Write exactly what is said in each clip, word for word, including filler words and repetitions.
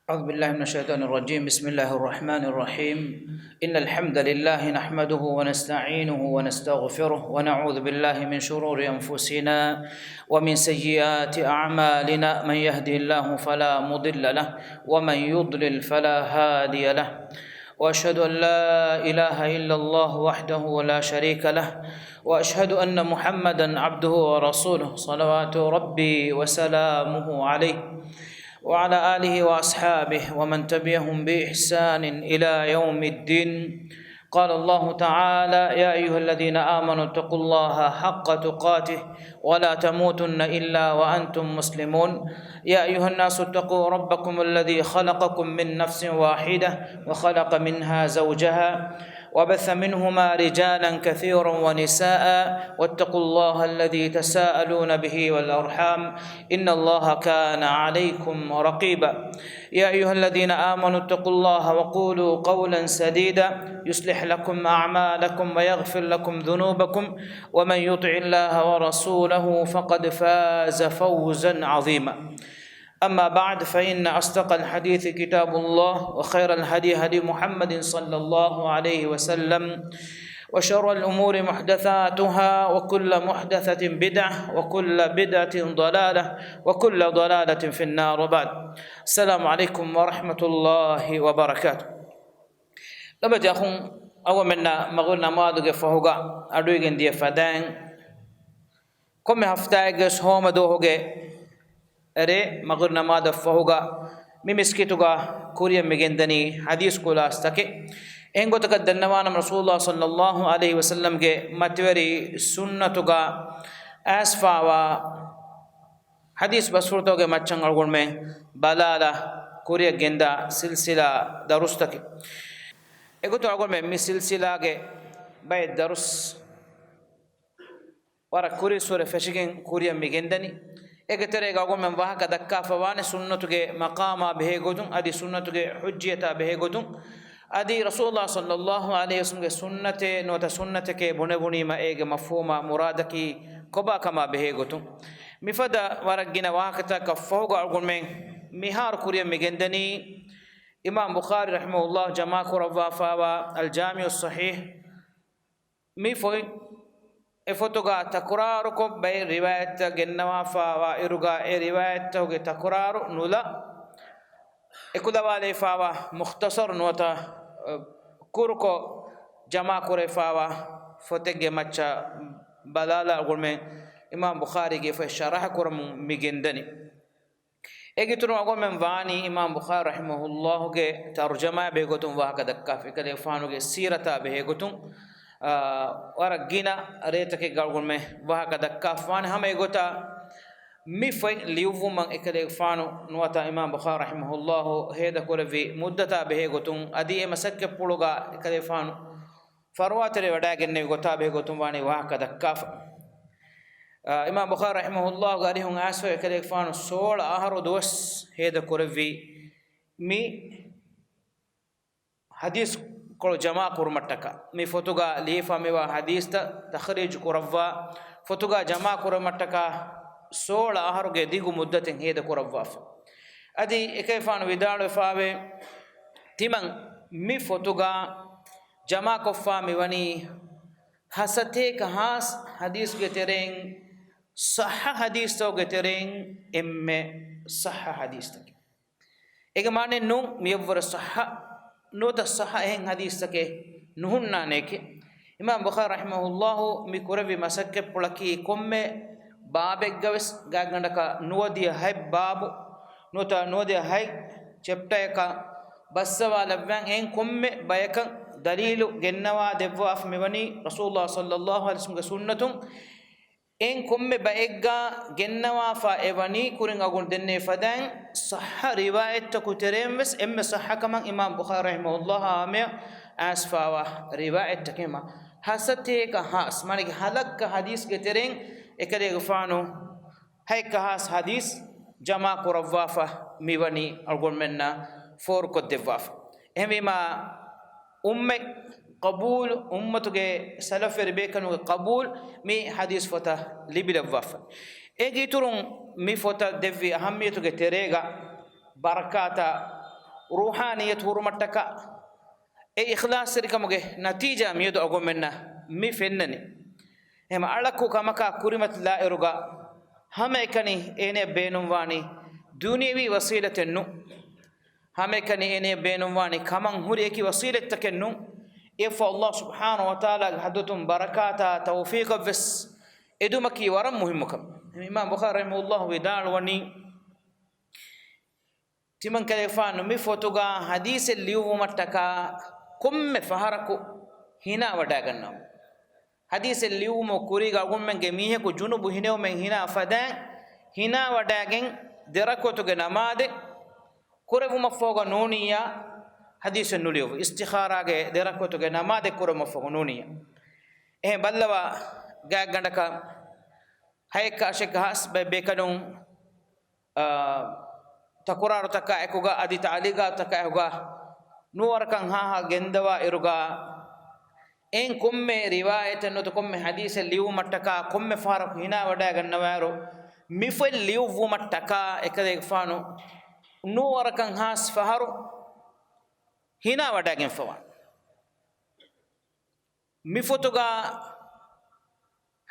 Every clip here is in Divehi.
أعوذ بالله من الشيطان الرجيم. بسم الله الرحمن الرحيم. إن الحمد لله نحمده ونستعينه ونستغفره ونعوذ بالله من شرور أنفسنا ومن سيئات أعمالنا. من يهده الله فلا مضل له ومن يضلل فلا هادي له. وأشهد أن لا إله إلا الله وحده لا شريك له، وأشهد أن محمدا عبده ورسوله، صلوات ربي وسلامه عليه، وعلى آله وأصحابه ومن تبعهم بإحسان إلى يوم الدين. قال الله تعالى: يا أيها الذين آمنوا اتقوا الله حق تقاته ولا تموتن إلا وأنتم مسلمون. يا أيها الناس اتقوا ربكم الذي خلقكم من نفس واحدة وخلق منها زوجها وبث منهما رجالا كثيرا ونساء واتقوا الله الذي تساءلون به والأرحام إن الله كان عليكم رقيبا. يا أيها الذين آمنوا اتقوا الله وقولوا قولا سديدا يصلح لكم أعمالكم ويغفر لكم ذنوبكم ومن يطع الله ورسوله فقد فاز فوزا عظيما. أما بعد، فإن أصدق الحديث كتاب الله، وخير الهدي هدي محمد صلى الله عليه وسلم، وشر الأمور محدثاتها، وكل محدثة بدعة، وكل بدعة ضلالة، وكل ضلالة في النار، وبعد. السلام عليكم ورحمة الله وبركاته. ލޮބުވެތި އަޚުން، އަޅުގަނޑުމެންނަށް މަޣްރިބު ނަމާދުގެ ފަހުގަ އަޑުއިވިގެން ދިޔަ ފަދައިން، ކޮންމެ ހަފްތާއެއްގެ ހޯމަ ދުވަހުގެ ރޭ މަޣްރިބު ނަމާދަށް ފަހުގަ މި މިސްކިތުގަ ކުރިއަށް މިގެންދަނީ ޙަދީޘް ޚުލާޞަތަކެއް. އެހެން ގޮތަކަށް ދަންނަވާނަމަ، ރަސޫލުﷲ ޞައްލަﷲ ޢަލައިހި ވަސައްލަމްގެ މަތިވެރި ސުންނަތުގަ އައިސްފާވާ ޙަދީޘް ބަސްފުޅުތަކުގެ މައްޗަށް އަޅުގަނޑުމެން ބަލާލާ ކުރިއަށް ގެންދާ ސިލްސިލާ ދަރުސްތަކެއް. އެގޮތުން އަޅުގަނޑުމެން މި ސިލްސިލާގެ ބައެއް ދަރުސް ވަރަށް ކުރިއްސުރެ ފެށިގެން ކުރިއަށް މި ގެންދަނީ. އޭގެ ތެރޭގަ އަޅުގަނޑުމެން ވާހަކަ ދައްކާފަ ވާނެ ސުންނަތުގެ މަޤާމާ ބެހޭ ގޮތުން، އަދި ސުންނަތުގެ ޙުއްޖިއްޔަތާ ބެހޭ ގޮތުން، އަދި ރަސޫލުﷲ ޞައްލަﷲ ޢަލައިހި ވަސައްލަމްގެ ސުންނަތޭ ނުވަތަ ސުންނަތެކޭ ބުނެވުނީމަ އޭގެ މަފްހޫމާ މުރާދަކީ ކޮބާކަމާ ބެހޭ ގޮތުން. މިފަދަ ވަރަށް ގިނަ ވާހަކަތަކަށް ފަހުގަ އަޅުގަނޑުމެން މިހާރު ކުރިއަށް މި ގެންދަނީ، އިމާމް ބުޚާރީ ރަޙިމަހުﷲ ޖަމާކުރައްވާފާވާ އަލްޖާމިޢުއްޞަޙީޙް މި ފޮތް އެ ފޮތުގަ ތަކުރާރުކޮށް ބައެއް ރިވާޔަތްތައް ގެންނަވާފާވާ އިރުގަ، އެ ރިވާޔަތްތަކުގެ ތަކުރާރު ނުލާ، އެކުލަވާލައިފާވާ މުޚްތަޞަރު ނުވަތަ، އަ، ކުރުކޮށް ޖަމާކުރެފާވާ ފޮތެއްގެ މައްޗަށް ބަލާލާ އަޅުގަނޑުމެން އިމާމް ބުޚާރީގެ ފޮތް ޝަރަޙަ ކުރަމުން މި ގެންދަނީ. އޭގެއިތުރުން އަޅުގަނޑުމެން ވާނީ އިމާމް ބުޚާރީ ރަޙިމަހުﷲގެ ތަރުޖަމާއާ ބެހޭގޮތުން ވާހަކަ ދައްކާފަ، އެކަލޭގެފާނުގެ ސީރަތާ ބެހޭގޮތުން، އާ، ވަރަށް ގިނަ ރޭތަކެއްގަ އަޅުގަނޑުމެން ވާހަކަ ދައްކާފަވާނެ. ހަމަ އެގޮތަށް މި ފޮތް ލިޔުއްވުމަށް އެކަލޭގެފާނު ނުވަތަ އިމާމް ބުޚާރީ ރަޙިމަހުﷲ ހޭދަކުރެއްވި މުއްދަތާ ބެހޭގޮތުން، އަދި އެ މަސައްކަތްޕުޅުގަ އެކަލޭގެފާނު ފަރުވާތެރިވެވަޑައިގެންނެވި ގޮތާ ބެހޭގޮތުން ވާނީ ވާހަކަ ދައްކާފަ. އާ، އިމާމް ބުޚާރީ ރަޙިމަހުﷲގެ އަރިހުން އައިސްފަ އެކަލޭގެފާނު ސޯޅަ އަހަރު ދުވަސް ހޭދަކުރެއްވި މި ޙަދީޘްކޮޅު ޖަމާ ކުރުމަށްޓަކާ، މި ފޮތުގަ ލިޔެފަ މިވާ ޙަދީޘްތައް ތަޚްރީޖު ކުރައްވާ، ފޮތުގަ ޖަމާ ކުރުމަށްޓަކާ ސޯޅަ އަހަރުގެ ދިގު މުއްދަތެއް ހޭދަކުރައްވާފަ. އަދި އެކަލޭގެފާނު ވިދާޅުވެފާވޭ، ތިމަން މި ފޮތުގަ ޖަމާކޮށްފާ މިވަނީ ހަސަތޭކަ ހާސް ޙަދީޘްގެ ތެރެއިން، ޞައްޙަ ޙަދީޘްތަކުގެ ތެރެއިން އެންމެ ޞައްޙަ ޙަދީޘްތަކެއް. އޭގެ މާނައެއް ނޫން މިއަށްވުރެ ޞައްޙަ ނުވަތަ ޞައްޙަ އެހެން ޙަދީޘްތަކެއް ނުހުންނާނެކޭ. އިމާމް ބުޚާރީ ރަޙިމަހުﷲ މި ކުރެއްވި މަސައްކަތްޕުޅަކީ ކޮންމެ ބާބެއްގަވެސް ގާތްގަނޑަކަށް ނުވަދިހަ ހަތް ބާބު ނުވަތަ ނުވަދިހަ ހަތް ޗެޕްޓަޔަކަށް ބައްސަވާލައްވަން އެހެން ކޮންމެ ބަޔަކަށް ދަލީލު ގެންނަވާ ދެއްވާފަ މިވަނީ ރަސޫލުﷲ ޞައްލަﷲ ޢަލައިހި ވަސައްލަމްގެ ސުންނަތުން. އެހެން ކޮންމެ ބައެއްގަ ގެންނަވާފަ އެވަނީ ކުރިން އަގުން ދެންނެވި ފަދައިން ޞައްޙަ ރިވާޔަތްތަކު ތެރެއިން ވެސް އެންމެ ޞައްޙަކަމަށް އިމާމް ބުޚާރީ ރަޙިމަހުﷲ ހާމަޔަށް އައިސްފާވާ ރިވާޔަތްތަކެއް މާ ހަސަތޭކަ ހާސް، މާނައަކީ ހަލައްކަ ޙަދީޘްގެ ތެރެއިން އެކަލޭގެފާނު ހަތްކަ ހާސް ޙަދީޘް ޖަމާ ކުރައްވާފަ މިވަނީ އަޅުގަނޑުމެންނަށް ފޯރުކޮށްދެއްވާފަ. އެހެންވީމާ، އުއްމަތް ޤަބޫލު، އުއްމަތުގެ ސަލަފްވެރި ބޭކަލުންގެ ޤަބޫލު މި ޙަދީޘް ފޮތަށް ލިބިލައްވާފަ. އޭގެ އިތުރުން މި ފޮތަށް ދެއްވި އަހައްމިޔަތުގެ ތެރޭގަ ބަރަކާތާ ރޫޙާނިއްޔަތު ހުރުމަށްޓަކާ އެ އިޚްލާޞްތެރިކަމުގެ ނަތީޖާ މިއަދު އަޅުގަނޑުމެންނަށް މި ފެންނަނީ. އެހެން އަޅަކު ކަމަކާ ކުރިމަތިލާއިރުގަ ހަމައެކަނި އޭނަޔަށް ބޭނުންވާނީ ދުނިޔަވީ ވަސީލަތެއް ނޫން. ހަމައެކަނި އޭނަޔަށް ބޭނުންވާނީ ކަމަށް ހުރި އެކި ވަސީލަތްތަކެއް ނޫން. އެއަށްފަހު ﷲ ސުބްޙާނަހޫ ވަތަޢާލާގެ ޙަޟްރަތުން ބަރަކާތާ ތައުފީޤަށްވެސް އެދުމަކީ ވަރަށް މުހިއްމު ކަމެއް. އިމާމް ބުޚާރީ ރަޙިމަހުﷲ ވިދާޅުވަނީ، ތިމަންކަލޭގެފާނު މި ފޮތުގަ ޙަދީޘެއް ލިޔުއްވުމަށްޓަކާ ކޮންމެ ފަހަރަކު ހިނާވަޑައިގަންނަވާ. ޙަދީޘެއް ލިޔުއްވުމުގެ ކުރީގަ އަޅުގަނޑުމެންގެ މީހަކު ޖުނުބު ހިނެވުމެއް ހިނާ ފަދައިން ހިނާވަޑައިގެން ދެރަކުޢަތުގެ ނަމާދެއް ކުރެއްވުމަށްފަހުގަ ނޫނިއްޔާ ޙަދީޘެއް ނުލިޔުއްވު. އިސްތިޚާރާގެ ދެރަކުޢަތުގެ ނަމާދެއް ކުރެއްވުމަށްފަހު ނޫނިއްޔާ. އެހެން ބައްލަވާ ގާތްގަނޑަކަށް ހައެއްކާ އަށެއްކާ ހާސް ބައެއް ބޭކަލުން އާ، ތަކުރާރުތަކާ އެކުގަ އަދި ތަޢުލީޤާތުތަކާ އެކުގަ ނުވަރަކަށް ހާހާ ގެންދަވާ އިރުގަ، އެއިން ކޮންމެ ރިވާޔަތެއް ނުވަތަ ކޮންމެ ޙަދީޘެއް ލިޔުއްވުމަށްޓަކާ ކޮންމެ ފަހަރަކު ހިނާވަޑައިގަންނަވާއިރު، މި ފޮތް ލިޔުއްވުމަށްޓަކާ އެކަލޭގެފާނު ނުވަރަކަށް ހާސް ފަހަރު ހިނާވަޑައިގެންފަވާނެ. މި ފޮތުގަ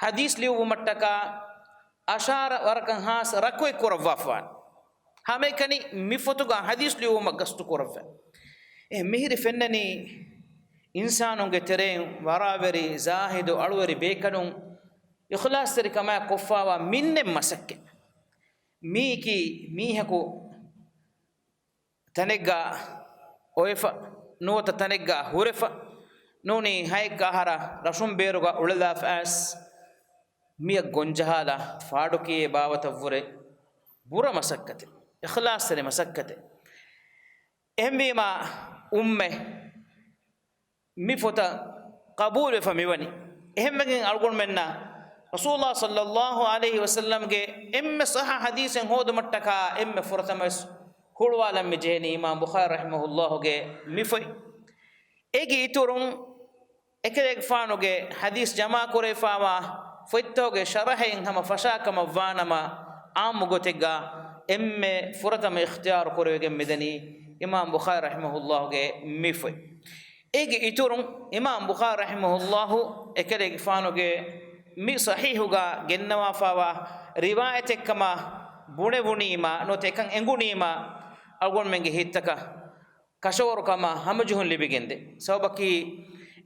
ޙަދީޘް ލިޔުއްވުމަށްޓަކާ އަށާރަ ވަރަކަށް ހާސް ރަކުޢަތް ކުރައްވާފަވާނެ. ހަމައެކަނި މި ފޮތުގަ ޙަދީޘް ލިޔުއްވުމަށް ގަސްތު ކުރައްވާ. އެ މިހިރި ފެންނަނީ އިންސާނުންގެ ތެރެއިން ވަރާވެރި، ޒާހިދު، އަޅުވެރި ބޭކަލުން އިޚްލާޞްތެރިކަމާ ކޮށްފާވާ މިންނެއް މަސައްކަތް. މީކީ މީހަކު ތަނެއްގަ އޮވެފަ، ނުވަތަ ތަނެއްގަ ހުރެފަ، ނޫނީ ހައެއްކަ އަހަރަށް ރަށުން ބޭރުގަ އުޅެލާފަ އައިސް، މިއަށް ގޮންޖަހާލާ ފާޑުކިޔޭ ބާވަތަށްވުރެ ބުރަ މަސައްކަތެއް، އިޚްލާޞްތެރި މަސައްކަތެއް. އެހެންވީމާ އުއްމަތް މި ފޮތަށް ޤަބޫލުވެފަ މިވަނީ. އެހެންވެގެން އަޅުގަނޑުމެންނަށް ރަސޫލާ ޞައްލައްލާހު ޢަލައިހި ވަސައްލަމްގެ އެންމެ ޞައްޙަ ޙަދީޘެއް ހޯދުމަށްޓަކާ އެންމެ ފުރަތަމަވެސް ހުޅުވާލަން މި ޖެހެނީ އިމާމް ބުޚާރީ ރަޙިމަހުﷲގެ މި ފޮތް. އޭގެ އިތުރުން އެކަލޭގެފާނުގެ ޙަދީޘް ޖަމާކުރެވިފާވާ ފޮތްތަކުގެ ޝަރަޙެއް ހަމަ ފަށާ ކަމަށް ވާނަމަ، ޢާއްމު ގޮތެއްގަ އެންމެ ފުރަތަމަ އިޚްތިޔާރު ކުރެވިގެން މިދަނީ އިމާމް ބުޚާރީ ރަޙިމަހުﷲގެ މި ފޮތް. އޭގެ އިތުރުން އިމާމް ބުޚާރީ ރަޙިމަހުﷲ އެކަލޭގެފާނުގެ މި ޞަޙީޙުގަ ގެންނަވާފާވާ ރިވާޔަތެއްކަމަށް ބުނެވުނީމާ، ނުވަތަ އެކަން އެނގުނީމާ، އަޅުގަނޑުމެންގެ ހިތްތަކަށް ކަށަވަރުކަމަށް ހަމަޖެހުން ލިބިގެންދޭ. ސަބަބަކީ،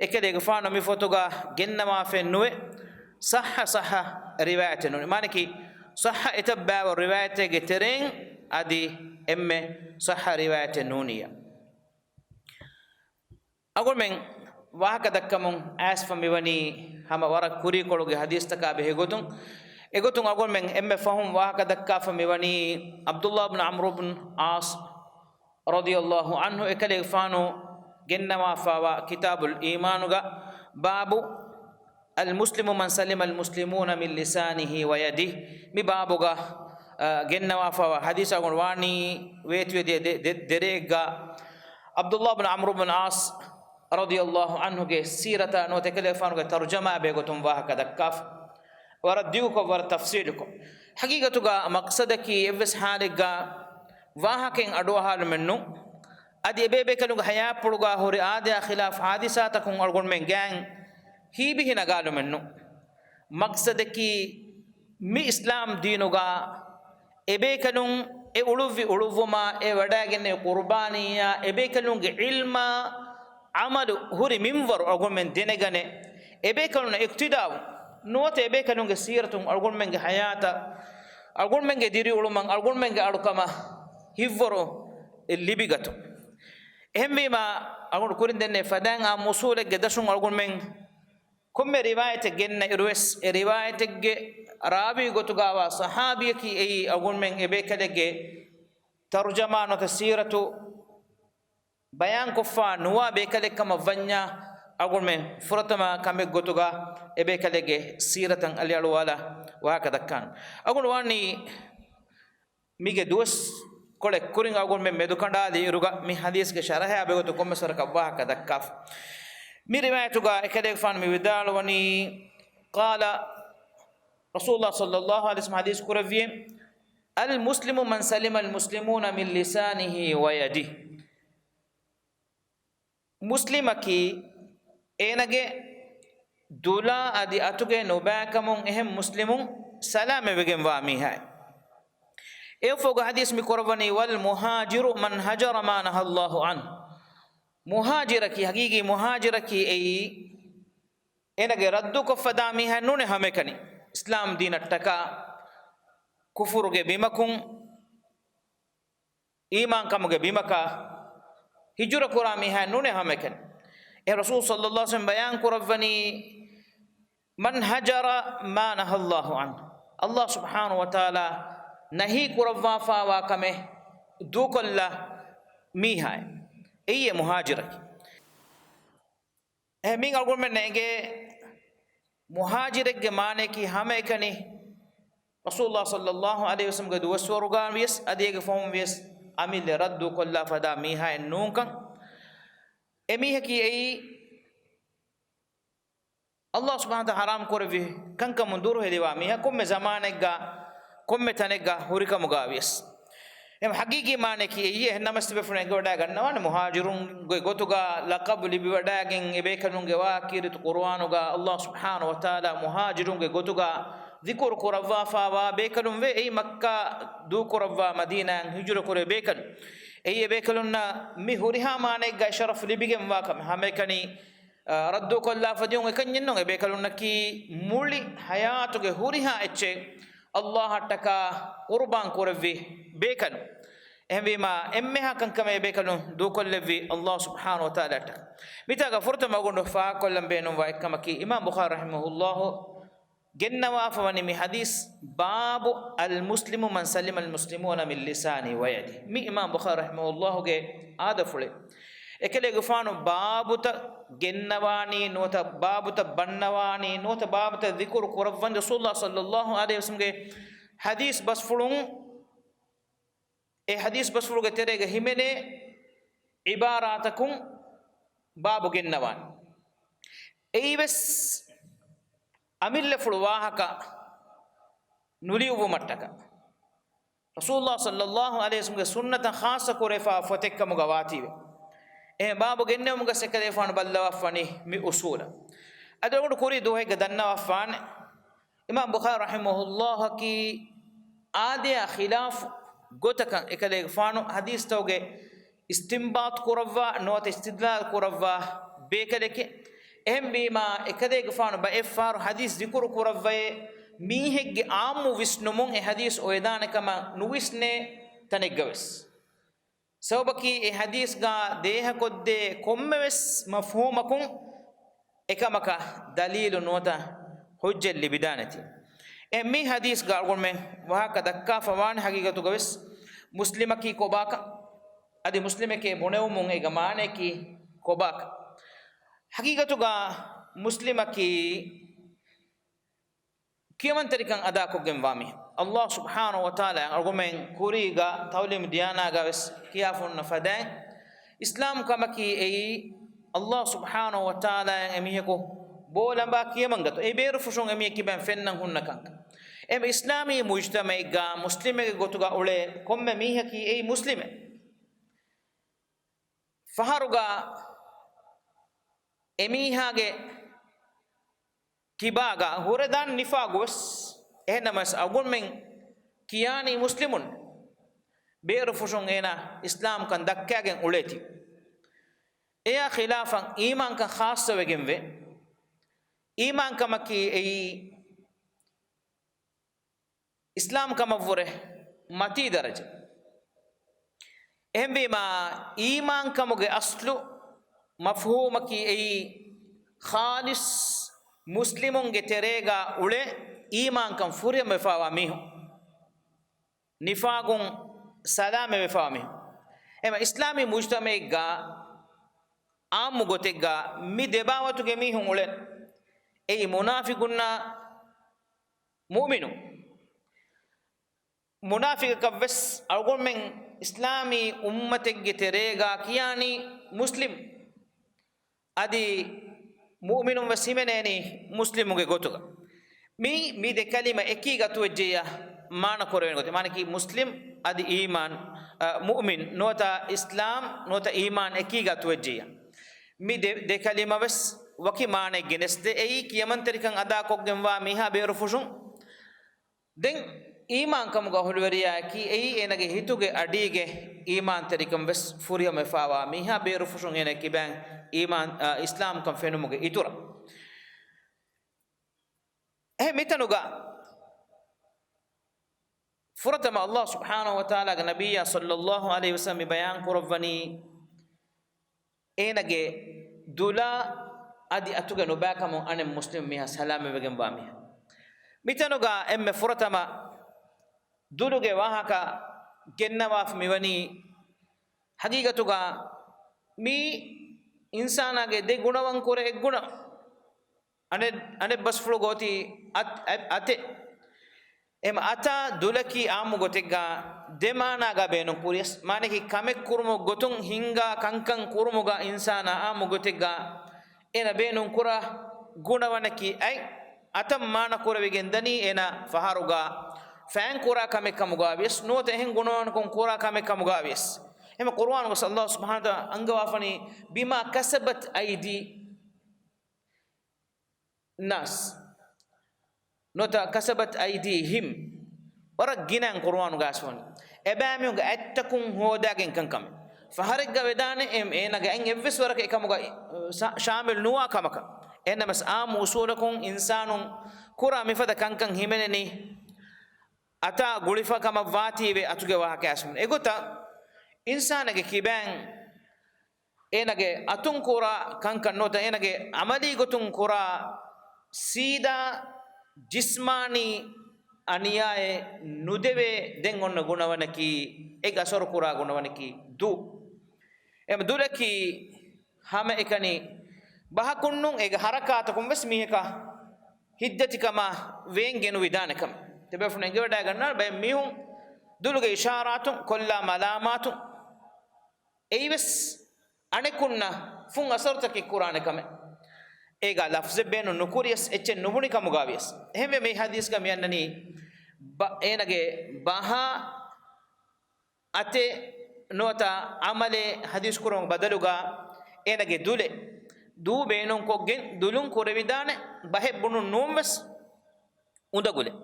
އެކަލޭގެފާނު މި ފޮތުގަ ގެންނަވާފައެއް ނުވެ، ޞައްޙަ ޞައްޙަ ރިވާޔަތެއް ނޫން. މާނައަކީ، ޞައްޙަ އެތައް ބައިވަރު ރިވާޔަތެއްގެ ތެރެއިން އަދި އެންމެ ޞައްޙަ ރިވާޔަތެއް ނޫނިއްޔާ. އަޅުގަނޑުމެން ވާހަކަ ދައްކަމުން އައިސްފަ މިވަނީ ހަމަ ވަރަށް ކުރީކޮޅުގެ ޙަދީޘްތަކާ ބެހޭ ގޮތުން. އެގޮތުން އަޅުގަނޑުމެން އެންމެ ފަހުން ވާހަކަ ދައްކާފަ މިވަނީ ޢަބްދުﷲ ބިން ޢަމްރު ބިން ޢާޞް ރަޟިޔަﷲ ޢަންހު އެކަލޭގެފާނު ގެންނަވާފާވާ ކިތާބުލް އީމާނުގަ ބާބު އަލްމުސްލިމު މަން ސަލިމަ އަލްމުސްލިމޫނަ މިން ލިސާނިހި ވަޔަދިހި. މި ބާބުގަ، އަ، ގެންނަވާފާވާ ޙަދީޘް އަޅުގަނޑު ވާނީ ވޭތުވެދިޔަ ދެ-، ދެ-، ދެރައެއްގަ ޢަބްދުﷲ ބިން ޢަމްރު ބިން ޢާޞް ރަޟިޔަﷲ ޢަންހުގެ ސީރަތާ ނުވަތަ އެކަލޭގެފާނުގެ ތަރުޖަމާ ބެހޭގޮތުން ވާހަކަ ދައްކާފަ. ވަރަށް ދިގުކޮށް، ވަރަށް ތަފްޞީލުކޮށް. ޙަޤީޤަތުގަ މަޤްޞަދަކީ އެއްވެސް ޙާލެއްގަ ވާހަކައިން އަޑުއަހާލުމެއް ނޫން. އަދި އެބޭބޭކަލުންގެ ޙަޔާތްޕުޅުގަ ހުރި އާދަޔާ ޚިލާފު ޙާދިސާތަކުން އަޅުގަނޑުމެން ގާތް ހީބިހި ނަގާލުމެއް ނޫން. މަޤްޞަދަކީ މި އިސްލާމް ދީނުގަ އެބޭކަލުން އެ އުޅުއްވި އުޅުއްވުމާ، އެ ވަޑައިގެންނެވި ޤުރުބާނީއާ، އެބޭކަލުންގެ ޢިލްމާ ޢަމަލު ހުރި މިންވަރު އަޅުގަނޑުމެން ދެނެގަނެ، އެބޭކަލުންނަށް އިޤްތިދާވުން ނުވަތަ އެބޭކަލުންގެ ސީރަތުން އަޅުގަނޑުމެންގެ ޙަޔާތަށް، އަޅުގަނޑުމެންގެ ދިރިއުޅުމަށް، އަޅުގަނޑުމެންގެ އަޅުކަމަށް ހިތްވަރު ލިބިގަތުން. އެހެންވީމާ، އަޅުގަނޑު ކުރިން ދެންނެވި ފަދައިން އާ އުޞޫލެއްގެ ދަށުން އަޅުގަނޑުމެން ކޮންމެ ރިވާޔަތެއް ގެންނަ އިރުވެސް، އެ ރިވާޔަތެއްގެ ރާވީ ގޮތުގަވާ ޞަޙާބީއަކީ އެއީ އަޅުގަނޑުމެން އެބޭކަލެއްގެ ތަރުޖަމާ ނުވަތަ ސީރަތު ބަޔާންކޮށްފާ ނުވާ ބޭކަލެއްކަމަށް ވަންޏާ، އަޅުގަނޑުމެން ފުރަތަމަ ކަމެއް ގޮތުގަ އެބޭކަލެއްގެ ސީރަތަށް އަލިއަޅުވާލާ ވާހަކަ ދައްކާނަން. އަޅުގަނޑު ވާނީ މީގެ ދުވަސްކޮޅެއް ކުރިން އަޅުގަނޑުމެން މެދުކަނޑާލި އިރުގަ މި ޙަދީޘްގެ ޝަރަޙާ ބެހޭގޮތުން ކޮންމެސް ވަރަކަށް ވާހަކަ ދައްކާފަ. މި ރިވާޔަތުގަ އެކަލޭގެފާނު މި ވިދާޅުވަނީ، قال رسول الله صلى الله عليه وسلم، ޙަދީޘް ކުރެއްވިއޭ، المسلم من سلم المسلمون من لسانه ويده. މުސްލިމަކީ އޭނަގެ ދުލާ އަދި އަތުގެ ނުބައިކަމުން އެހެން މުސްލިމުން ސަލާމަތްވެގެންވާ މީހާއެއް. އެއަށްފަހުގަ ޙަދީޘް މި ކުރައްވަނީ، "والمهاجر من هجر ما نهى الله عنه." މުހާޖިރަކީ، ޙަޤީޤީ މުހާޖިރަކީ އެއީ، އޭނަގެ ރައްދުކޮށްފަދާ މީހާ ނޫނޭ ހަމައެކަނި. އިސްލާމް ދީނަށްޓަކާ ކުފުރުގެ ބިމަކުން އީމާންކަމުގެ ބިމަކަށް ހިޖުރަކުރާ މީހާ ނޫނޭ ހަމައެކަނި. އެ ރަސޫލު ޞައްލައްލާހު ޢަލައިހި ވަސައްލަމް ބަޔާން ކުރައްވަނީ، "من هجر ما نهى الله عنه." ﷲ ސުބްޙާނަހޫ ވަތަޢާލާ ނަހީ ކުރައްވާފާވާ ކަމެއް ދޫކޮށްލާ މީހާއެއް. އެއީ އެ މުހާޖިރަކީ. އެހެން މިއިން އަޅުގަނޑުމެންނަށް އެނގޭ، މުހާޖިރެއްގެ މާނަޔަކީ ހަމައެކަނި ރަސޫލުﷲ ޞައްލައްލާހު ޢަލައިހި ވަސައްލަމްގެ ދުވަސްވަރުގާ ވިޔަސް އަދި އޭގެ ފަހުން ވިޔަސް އަމިއްލަ ރައްދު ކޮށްލާ ފަދާ މީހާއެއް ނޫންކަން. އެމީހަކީ އެއީ، ﷲ ސުބްޙާނަހޫ ވަތަޢާލާ ޙަރާމް ކުރެއްވި ކަންކަމުން ދުރުހެލިވާ މީހާ، ކޮންމެ ޒަމާނެއްގަ، ކޮންމެ ތަނެއްގަ ހުރިކަމުގަ ވިޔަސް. އެމަ ޙަޤީޤީ މާނަޔަކީ އެއީ. އެހެން ނަމަވެސް ތިބޭފުޅުން އެނގިވަޑައިގަންނަވާނެ، މުހާޖިރުންގެ ގޮތުގަ ލަޤަބު ލިބިވަޑައިގެން އެބޭކަލުންގެ ވާހަކަ ކީރިތި ޤުރުއާނުގަ ﷲ ސުބްޙާނަހޫ ވަތަޢާލާ މުހާޖިރުންގެ ގޮތުގަ ޛިކުރު ކުރައްވާފާވާ ބޭކަލުން ވޭ. އެއީ މައްކާ ދޫކުރައްވާ މަދީނާއަށް ހިޖުރަކުރޭ ބޭކަލުން. އެއީ އެބޭކަލުންނަށް މި ހުރިހާ މާނައެއްގައި ޝަރަފު ލިބިގެންވާ ކަމެއް. ހަމައެކަނި އަ، ރައްދުކޮށްލާފަ ދިޔުން އެކަންޏެއްނޫން. އެބޭކަލުންނަކީ މުޅި ޙަޔާތުގެ ހުރިހާ އެއްޗެއް ﷲއަށްޓަކާ ޤުރުބާން ކުރެއްވި ބޭކަލުން. އެހެންވީމާ، އެންމެހާ ކަންކަމެއް އެބޭކަލުން ދޫކޮށްލެއްވީ ﷲ ސުބްޙާނަހޫ ވަތަޢާލާއަށްޓަކާ. މިތާގަ ފުރަތަމަ އަޅުގަނޑު ފާހަގަކޮށްލަން ބޭނުންވާ އެއްކަމަކީ، އިމާމް ބުޚާރީ ރަޙިމަހުﷲ ގެންނަވާފަ ވަނީ މި ޙަދީޘް، باب المسلم من سلم المسلمون من لسانه ويده. މި އިމާމް ބުޚާރީ ރަޙިމަހުﷲގެ އާދަފުޅެއް. އެކަލޭގެފާނު ބާބުތައް ގެންނަވާނީ ނުވަތަ ބާބުތައް ބަންނަވާނީ ނުވަތަ ބާބުތައް ޛިކުރު ކުރައްވަން ރަސޫލުﷲ ޞައްލައްލާހު ޢަލައިހި ވަސައްލަމްގެ ޙަދީޘް ބަސްފުޅުން، އެ ޙަދީޘް ބަސްފުޅުގެ ތެރޭގަ ހިމެނޭ ޢިބާރާތަކުން ބާބު ގެންނަވާނެ. އެއީވެސް އަމިއްލަފުޅު ވާހަކަ ނުލިޔުއްވުމަށްޓަކާ، ރަސޫލުﷲ ޞައްލައްލާހު ޢަލައިހި ވަސައްލަމްގެ ސުންނަތަށް ޚާއްޞަ ކުރެވިފާ ފޮތެއްކަމުގަ ވާތީވެ. އެހެން ބާބު ގެންނެވުމުގަ އެކަލޭގެފާނު ބައްލަވާފާނީ މި އުޞޫލަށް. އަދި އަޅުގަނޑު ކުރީ ދުވަހެއްގަ ދަންނަވާފާނެ، އިމާމް ބުޚާރީ ރަޙިމަހުﷲއަކީ އާދަޔާ ޚިލާފު ގޮތަކަށް އެކަލޭގެފާނު ޙަދީޘްތަކުގެ އިސްތިންބާޠު ކުރައްވާ ނުވަތަ އިސްތިދްލާލު ކުރައްވާ ބޭކަލެކޭ. އެހެންވީމާ، އެކަލޭގެފާނު ބައެއްފަހަރު ޙަދީޘް ޛިކުރު ކުރައްވައޭ، މީހެއްގެ ޢާއްމު ވިސްނުމުން އެ ޙަދީޘް އޮވެދާނެ ކަމަށް ނުވިސްނޭ ތަނެއްގަވެސް. ސަބަބަކީ، އެ ޙަދީޘްގަ ދޭހަކޮށްދޭ ކޮންމެވެސް މަފްހޫމަކުން އެކަމަކަށް ދަލީލު ނުވަތަ ޙުއްޖަތް ލިބިދާނެތީ. އެ މި ޙަދީޘްގަ އަޅުގަނޑުމެން ވާހަކަ ދައްކާފަ ވާނެ، ޙަޤީޤަތުގަވެސް މުސްލިމަކީ ކޮބާކަން، އަދި މުސްލިމެކޭ ބުނެވުމުން އޭގެ މާނަޔަކީ ކޮބާކަން. ޙަޤީޤަތުގަ މުސްލިމަކީ ކިޔަމަންތެރިކަން އަދާކޮށްގެންވާ މީހެއް. ﷲ ސުބްޙާނަހޫ ވަތަޢާލާ އަޅުގަނޑުމެން ކުރީގަ ތަޢުލީމު ދިޔާނާގަވެސް ކިޔާފަ ހުންނަ ފަދައިން، އިސްލާމް ކަމަކީ އެއީ ﷲ ސުބްޙާނަހޫ ވަތަޢާލާއަށް އެމީހަކު ބޯލަނބާ ކިޔަމަންގަތު، އެ ބޭރުފުށުން އެމީހަކީ ބައިން ފެންނަން ހުންނަ ކަންކަން. އެ އިސްލާމީ މުޖްތަމަޢެއްގަ މުސްލިމެއްގެ ގޮތުގަ އުޅޭ ކޮންމެ މީހަކީ އެއީ މުސްލިމެއް. ފަހަރުގަ އެމީހާގެ ކިބާގަ ހުރެދާން ނިފާގުވެސް. އެހެންނަމަވެސް އަޅުގަނޑުމެން ކިޔާނީ މުސްލިމުން، ބޭރުފުށުން އޭނާ އިސްލާމްކަން ދައްކައިގެން އުޅޭތީ. އެޔާ ޚިލާފަށް އީމާންކަން ޚާއްޞަވެގެންވޭ. އީމާންކަމަކީ އެއީ އިސްލާމް ކަމަށްވުރެ މަތީ ދަރަޖަ. އެހެންވީމާ، އީމާންކަމުގެ އަސްލު މަފްހޫމަކީ އެއީ، ޚާލިޞް މުސްލިމުންގެ ތެރޭގަ އުޅޭ އީމާންކަން ފުރިހަމަވެފާވާ މީހުން، ނިފާގުން ސަލާމަތްވެފާވާ މީހުން. އެމަ އިސްލާމީ މުޖްތަމަޢެއްގަ އާއްމު ގޮތެއްގަ މި ދެބާވަތުގެ މީހުން އުޅެން. އެއީ މުނާފިޤުންނާ މުއުމިނުން. މުނާފިޤަކަށްވެސް އަޅުގަނޑުމެން އިސްލާމީ އުއްމަތެއްގެ ތެރޭގަ ކިޔާނީ މުސްލިމް. އަދި މުއުމިނުން ވެސް ހިމެނޭނީ މުސްލިމުގެ ގޮތުގަ. މި، މި ދެ ކަލިމަ އެކީ ގަތުވެއްޖެއްޔާ މާނަ ކުރެވޭނެ ގޮތެއް. މާނަކީ މުސްލިމް އަދި އީމާން، އަ، މުއުމިން ނުވަތަ އިސްލާމް ނުވަތަ އީމާން އެކީ ގަތުވެއްޖެއްޔާ. މި ދެ، ދެ ކަލިމަ ވެސް ވަކި މާނައެއް ގެނެސްދޭ. އެއީ ކިޔަމަންތެރިކަން އަދާކޮށްގެންވާ މީހާ ބޭރުފުށުން. ދެން އީމާންކަމުގަ އަހުލުވެރިޔާއަކީ އެއީ އޭނަގެ ހިތުގެ އަޑީގެ އީމާންތެރިކަން ވެސް ފުރިހަމަވެފާވާ މީހާ ބޭރުފުށުން އޭނަ ކިބައިން އީމާން، އާ، އިސްލާމްކަން ފެނުމުގެ އިތުރަށް. އެހެން މިތަނުގަ ފުރަތަމަ ﷲ ސުބްޙާނަހޫ ވަތަޢާލާގެ ނަބިއްޔާ ޞައްލައްލާހު ޢަލައިހި ވަސައްލަމް މި ބަޔާން ކުރައްވަނީ، އޭނަގެ ދުލާ އަދި އަތުގެ ނުބައިކަމުން އަނެއް މުސްލިމް މީހާ ސަލާމަތްވެގެންވާ މީހާ. މިތަނުގަ އެންމެ ފުރަތަމަ ދުލުގެ ވާހަކަ ގެންނަވާފަ މިވަނީ، ހަގީގަތުގަ މީ އިންސާނާގެ ދެ ގުނަވަންކުރެ އެއްގުނަ. އަނެއް، އަނެއް ބަސްފުޅުގަ އޮތީ އަތް، އަތް، އަތެއް. އެމަ އަތާ ދުލަކީ އާއްމު ގޮތެއްގަ ދެ މާނާގަ ބޭނުން ކުރިޔަސް، މާނައަކީ ކަމެއް ކުރުމުގެ ގޮތުން ހިންގާ ކަންކަން ކުރުމުގަ އިންސާނާ އާއްމު ގޮތެއްގަ އޭނަ ބޭނުން ކުރާ ގުނަވަނަކީ އަތް. އަތަށް މާނަ ކުރެވިގެން ދަނީ އޭނަ ފަހަރުގަ ފައިން ކުރާ ކަމެއް ކަމުގަ ވިޔަސް ނުވަތަ އެހެން ގުނަވަނަކުން ކުރާ ކަމެއް ކަމުގަ ވިޔަސް. އެމަ ޤުރުއާނުގަ ﷲ ސުބްޙާނަހޫ ވަތަޢާލާ އަންގަވާފަނީ، بما كسبت أيدي الناس. ނުވަތަ كسبت أيديهم. ވަރަށް ގިނައިން ޤުރުއާނުގަ އައިސްފަވަނީ އެބައިމީހުންގެ އަތްތަކުން ހޯދާގެން ކަންކަމެއް. ފަހަރެއްގަ ވެދާނެ އެ، އޭނަގެ އަތް އެއްވެސް ވަރަކަށް އެކަމުގަ، އަ، ޝާ، ޝާމިލް ނުވާ ކަމަކަށް. އެހެންނަމަސް އާއްމު އުސޫލަކުން އިންސާނުން ކުރާ މިފަދަ ކަންކަން ހިމެނެނީ އަތާ ގުޅިފަ ކަމަށް ވާތީވެ އަތުގެ ވާހަކަ އައިސްފަވަނީ. އެގޮތަށް އިންސާނެއްގެ ކިބައިން އޭނަގެ އަތުން ކުރާ ކަންކަން ނުވަތަ އޭނަގެ އަމަލީ ގޮތުން ކުރާ ސީދާ ޖިސްމާނީ އަނިޔާއެއް ނުދެވޭ. ދެން އޮންނަ ގުނަވަނަކީ، އެ އަސަރު ކުރާ ގުނަވަނަކީ ދު. އެމަ ދުލަކީ ހަމައެކަނި ބަހަކުންނު އޭގެ ހަރަކާތަކުން ވެސް މީހަކަށް ހިތްދަތިކަމާ ވޭން ގެނުވިދާނެ ކަމެއް. ތިބޭފުޅުން އެނގިވަޑައިގަންނާނެ ބައެއް މީހުން ދުލުގެ އިޝާރާތުން ކޮށްލާ މަލާމާތުން އެއީވެސް އަނެކުންނަށް ފުން އަސަރުތަކެއް ކުރާނެ ކަމެއް. އޭގަ ލަފްޒެއް ބޭނުން ނުކުރިޔަސް އެއްޗެއް ނުބުނި ކަމުގަ ވިޔަސް. އެހެންވެ މި ޙަދީޘްގަ މި އަންނަނީ ބަ، އޭނަގެ ބަހާ އަތެއް ނުވަތަ ޢަމަލެއް ޙަދީޘް ކުރުމުގެ ބަދަލުގަ އޭނަގެ ދުލެއް ދޫ ބޭނުންކޮށްގެން ދުލުން ކުރެވިދާނެ ބަހެއް ބުނުން ނޫންވެސް އުނދަގުލެއް.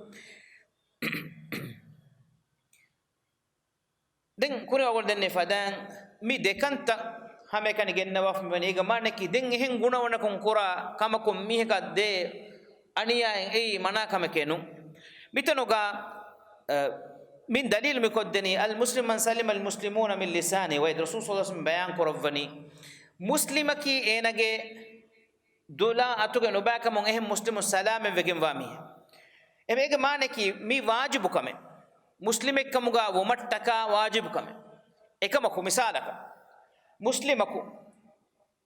ދެން ކުރި އަޅުގަނޑު ދެންނެވި ފަދައިން މި ދެކަންތައް ހަމައެކަނި ގެންނަވާފަ މިވަނީ. އޭގެ މާނައަކީ ދެން އެހެން ގުނަވަނަކުން ކުރާ ކަމަކުން މީހަކަށް ދޭ އަނިޔާއެއް އެއީ މަނާ ކަމެކޭ ނޫން. މިތަނުގަ، އަ، މިން ދަލީލު މި ކޮށްދެނީ، المسلم من سلم المسلمون من لسانه ويده. ރަސޫލު ޞައްލަﷲު ޢަލައިހި ވަސައްލަމަ ބަޔާން ކުރައްވަނީ، މުސްލިމަކީ އޭނަގެ ދުލާ އަތުގެ ނުބައިކަމުން އެހެން މުސްލިމުން ސަލާމަތްވެގެންވާ މީހެއް. އެމަ އޭގެ މާނައަކީ މި ވާޖިބު ކަމެއް. މުސްލިމެއްކަމުގަ ވުމަށްޓަކާ ވާޖިބު ކަމެއް. އެކަމަކު މިސާލަކަށް، މުސްލިމަކު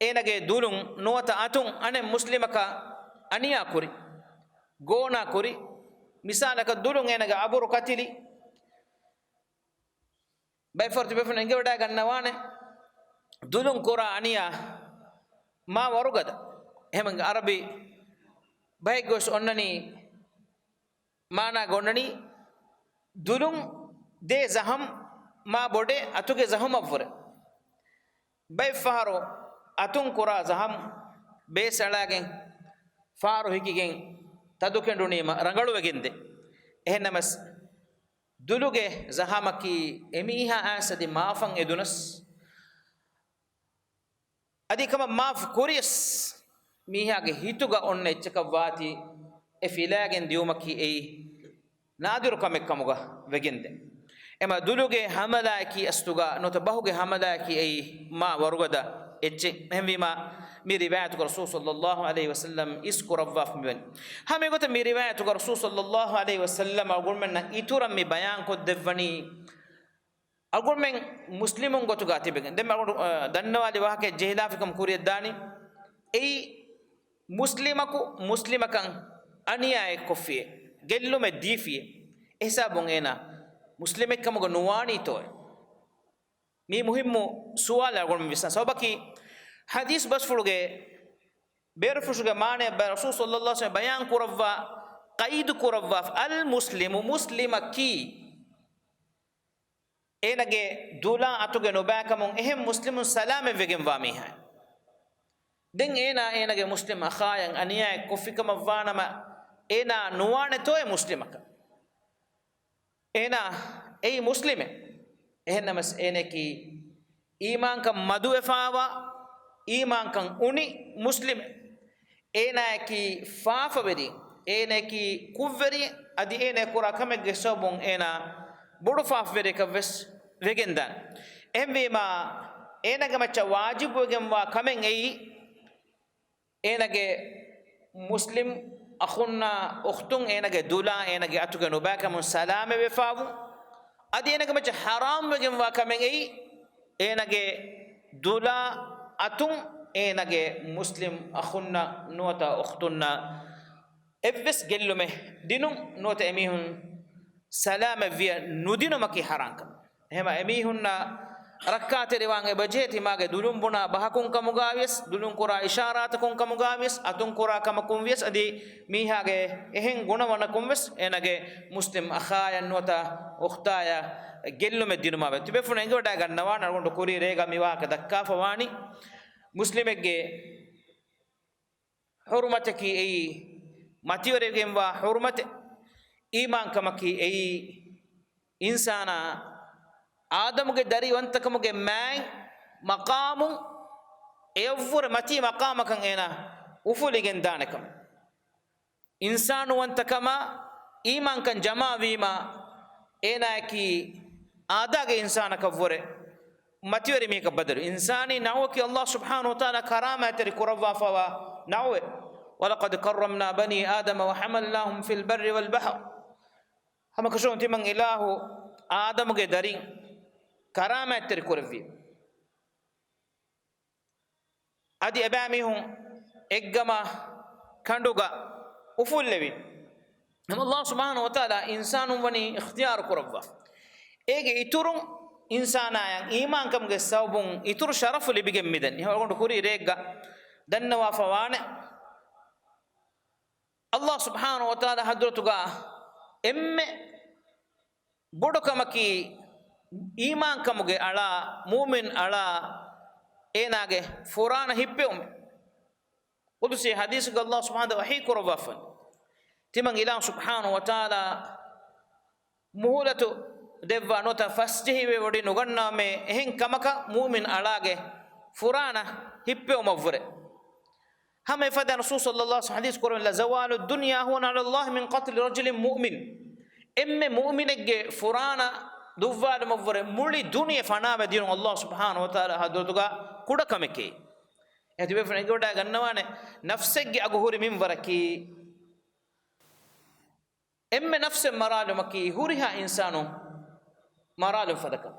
އޭނަގެ ދުލުން ނުވަތަ އަތުން އަނެއް މުސްލިމަކަށް އަނިޔާ ކުރި، ގޯނާ ކުރި، މިސާލަކަށް ދުލުން އޭނަގެ އަބުރު ކަތިލި، ބައެއް ފަހަރު ތިބޭފުޅުން އެނގިވަޑައިގަންނަވާނެ، ދުލުން ކުރާ އަނިޔާ މާ ވަރުގަދަ. އެހެން އަރަބި ބަހެއްގަ ވެސް އޮންނަނީ، މާނާގަ އޮންނަނީ، ދުލުން ދޭ ޒަހަމް މާ ބޮޑޭ އަތުގެ ޒަހަމަށްވުރެ. ބައެއް ފަހަރު އަތުން ކުރާ ޒަހަމް ބޭސް އަޅާގެން ފާރު ހިކިގެން ތަދުކެނޑުނީމަ ރަނގަޅުވެގެންދޭ. އެހެންނަމަސް، ދުލުގެ ޒަހަމަކީ އެމީހާ އައިސް އަދި މާފަށް އެދުނަސް، އަދި ކަމަށް މާފު ކުރިޔަސް، މީހާގެ ހިތުގަ އޮންނަ އެއްޗަކަށް ވާތީ، އެ ފިލާގެން ދިއުމަކީ އެއީ ނާދިރު ކަމެއް ކަމުގަ ވެގެންދޭ. އެމަ ދުލުގެ ހަމަލާއަކީ އަސްލުގަ ނުވަތަ ބަހުގެ ހަމަލާއަކީ އެއީ މާ ވަރުގަދަ އެއްޗެއް. އެހެންވީމަ، މި ރިވާޔަތުގަ ރަސޫލު ޞައްލަﷲު ޢަލައިހި ވަސައްލަމަ އިސް ކުރައްވާފަ މިވަނީ. ހަމަ އެގޮތަށް މި ރިވާޔަތުގަ ރަސޫލު ޞައްލަﷲު ޢަލައިހި ވަސައްލަމަ އަޅުގަނޑުމެންނަށް އިތުރަށް މި ބަޔާން ކޮށްދެއްވަނީ، އަޅުގަނޑުމެން މުސްލިމުން ގޮތުގަ ތިބެގެން، ދެން އަޅުގަނޑު، އަ، ދަންނަވާލި ވާހަކައެއް ޖެހިލާފިކަމަށް ކުރިޔަށްދާނީ. އެއީ މުސްލިމަކު މުސްލިމަކަށް އަނިޔާއެއް ކޮށްފިއޭ، ގެއްލުމެއް ދީފިއޭ، އެހިސާބުން އޭނާ މުސްލިމެއްކަމުގަ ނުވާނީތޯއޭ؟ މީ މުހިއްމު ސުވާލެއް އަޅުގަނޑުމެން ވިސްނާ. ސަބަބަކީ ޙަދީޘް ބަސްފުޅުގެ ބޭރުފުށުގެ މާނައަށް ބަ، ރަސޫލު ޞައްލަﷲު ޢަލައިހި ވަސައްލަމަ ބަޔާން ކުރައްވާ، ޤައިދު ކުރައްވާ، އަލް މުސްލިމު، މުސްލިމަކީ އޭނަގެ ދުލާ އަތުގެ ނުބައިކަމުން އެހެން މުސްލިމުން ސަލާމަތްވެގެންވާ މީހާ. ދެން އޭނާ އޭނާގެ މުސްލިމް އަޚާޔަށް އަނިޔާއެއް ކޮށްފިކަމަށްވާނަމަ، އޭނާ ނުވާނެތޯއެ މުސްލިމަކަށް؟ އޭނާ އެއީ މުސްލިމެއް. އެހެންނަމަސް އޭނައަކީ އީމާންކަން މަދުވެފާވާ، އީމާންކަން އުނި މުސްލިމެއް. އޭނާއަކީ ފާފަވެރި، އޭނައަކީ ކުށްވެރި، އަދި އޭނަ ކުރާ ކަމެއްގެ ސަބަބުން އޭނާ ބޮޑު ފާފަވެރިއަކަށް ވެސް ވެގެންދާނެ. އެހެންވީމާ، އޭނާގެ މައްޗަށް ވާޖިބުވެގެންވާ ކަމެއް އެއީ، އޭނަގެ މުސްލިމް އަޚުންނާ އުޚްތުން، އޭނަގެ ދުލާ އޭނަގެ އަތުގެ ނުބައިކަމުން ސަލާމަތްވެފާވުން. އަދި އޭނަގެ މައްޗަށް ޙަރާމްވެގެންވާ ކަމެއް އެއީ، އޭނަގެ ދުލާ އަތުން އޭނަގެ މުސްލިމް އަޚުންނަށް ނުވަތަ އުޚްތުންނަށް އެއްވެސް ގެއްލުމެއް ދިނުން، ނުވަތަ އެމީހުން ސަލާމަތްވިޔަ ނުދިނުމަކީ ޙަރާމް ކަމެއް. އެހެމަ އެމީހުންނަށް ރައްކާތެރިވާން އެބަޖެހޭ ތިމާގެ ދުލުން ބުނާ ބަހަކުން ކަމުގާވިޔަސް، ދުލުން ކުރާ އިޝާރާތަކުން ކަމުގާވިޔަސް، އަތުން ކުރާ ކަމަކުން ވިޔަސް، އަދި މީހާގެ އެހެން ގުނަވަނަކުން ވެސް އޭނަގެ މުސްލިމް އަޚާޔަށް ނުވަތަ އުޚްތާޔަށް ގެއްލުމެއް ދިނުމާބެ. ތިބޭފުޅުން އެނގިވަޑައިގަންނަވާނެ، އަޅުގަނޑު ކުރީ ރޭގަ މިވާހަކަ ދައްކާފަވާނީ. މުސްލިމެއްގެ ޙުރުމަތަކީ އެއީ މަތިވެރިވެގެންވާ ޙުރުމަތެއް. އީމާންކަމަކީ އެއީ އިންސާނާ އާދަމުގެ ދަރިވަންތަކަމުގެ މާތް މަޤާމުން އެއަށްވުރެ މަތީ މަޤާމަކަށް އޭނާ އުފުލިގެން ދާނެކަމަށް. އިންސާނުވަންތަކަމާ އީމާންކަން ޖަމާވީމާ، އޭނާއަކީ އާދާގެ އިންސާނަކަށްވުރެ މަތިވެރި މީހަކަށް ބަދަލު. އިންސާނީ ނައުއަކީ ﷲ ސުބްޙާނަހޫ ވަތަޢާލާ ކަރާމާތްތެރި ކުރައްވާފައިވާ ނައުއެއް. وَلَقَدْ كَرَّمْنَا بَنِي آدَمَ وَحَمَلْنَاهُمْ فِي الْبَرِّ وَالْبَحْرِ. ހަމަކަށަވަރުން ތިމަން އިލާހު އާދަމުގެ ދަރިން ކަރާމާތްތެރި ކުރެއްވި. އަދި އެބައިމީހުން އެއްގަމާ ކަނޑުގަ އުފުއްލެވި. ހަމަ ﷲ ސުބްޙާނަހޫ ވަތަޢާލާ އިންސާނުން ވަނީ އިޚްތިޔާރު ކުރައްވާ. އޭގެ އިތުރުން އިންސާނާޔަށް އީމާންކަމުގެ ސަބަބުން އިތުރު ޝަރަފު ލިބިގެން މިދަނީ. އަޅުގަނޑު ކުރީ ރެއެއްގަ ދަންނަވާފަވާނެ. ﷲ ސުބްޙާނަހޫ ވަތަޢާލާ ޙަޟްރަތުގަ އެންމެ ބޮޑު ކަމަކީ، އީމާންކަމުގެ އަޅާ، މުއުމިން އަޅާ، އޭނާގެ ފުރާނަ ހިއްޕެވުމެއް. ޤުދުސީ ޙަދީޘްގަ ﷲ ސުބްޙާނަހޫ ވަތަޢާލާ ވަޙީ ކުރައްވާފަ، ތިމަން އިލާހު ސުބްޙާނަހޫ ވަތަޢާލާ މުހުލަތު ދެއްވާ ނުވަތަ ފަސްޖެހިވެ ވޮޑި ނުގަންނަވަމޭ އެހެން ކަމަކަށް މުއުމިން އަޅާގެ ފުރާނަ ހިއްޕެވުމަށްވުރެ. ހަމަ އެފަދަ ރަސޫލު ޞައްލައްލާހު ޢަލައިހި ވަސައްލަމަ ޙަދީޘް ކުރައްވަނީ، لَزَوَالُ الدُّنْيَا هَوْنٌ عَلَى اللَّهِ مِنْ قَتْلِ رَجُلٍ مُؤْمِنٍ. އެންމެ މުއުމިނެއްގެ ފުރާނަ ދުއްވާލުމަށްވުރެ މުޅި ދުނިޔެ ފަނާވެ ދިޔުން ﷲ ސުބްޙާނަހޫ ވަތަޢާލާ ޙަޟްރަތުގަ ކުޑަ ކަމެކޭ. އެހެން ތިބޭފުޅުން އެނގިވަޑައިގަންނަވާނެ، ނަފްސެއްގެ އަގުހުރި މިންވަރަކީ، އެންމެ ނަފްސެއް މަރާލުމަކީ ހުރިހާ އިންސާނު މަރާލުން ފަދަކަން.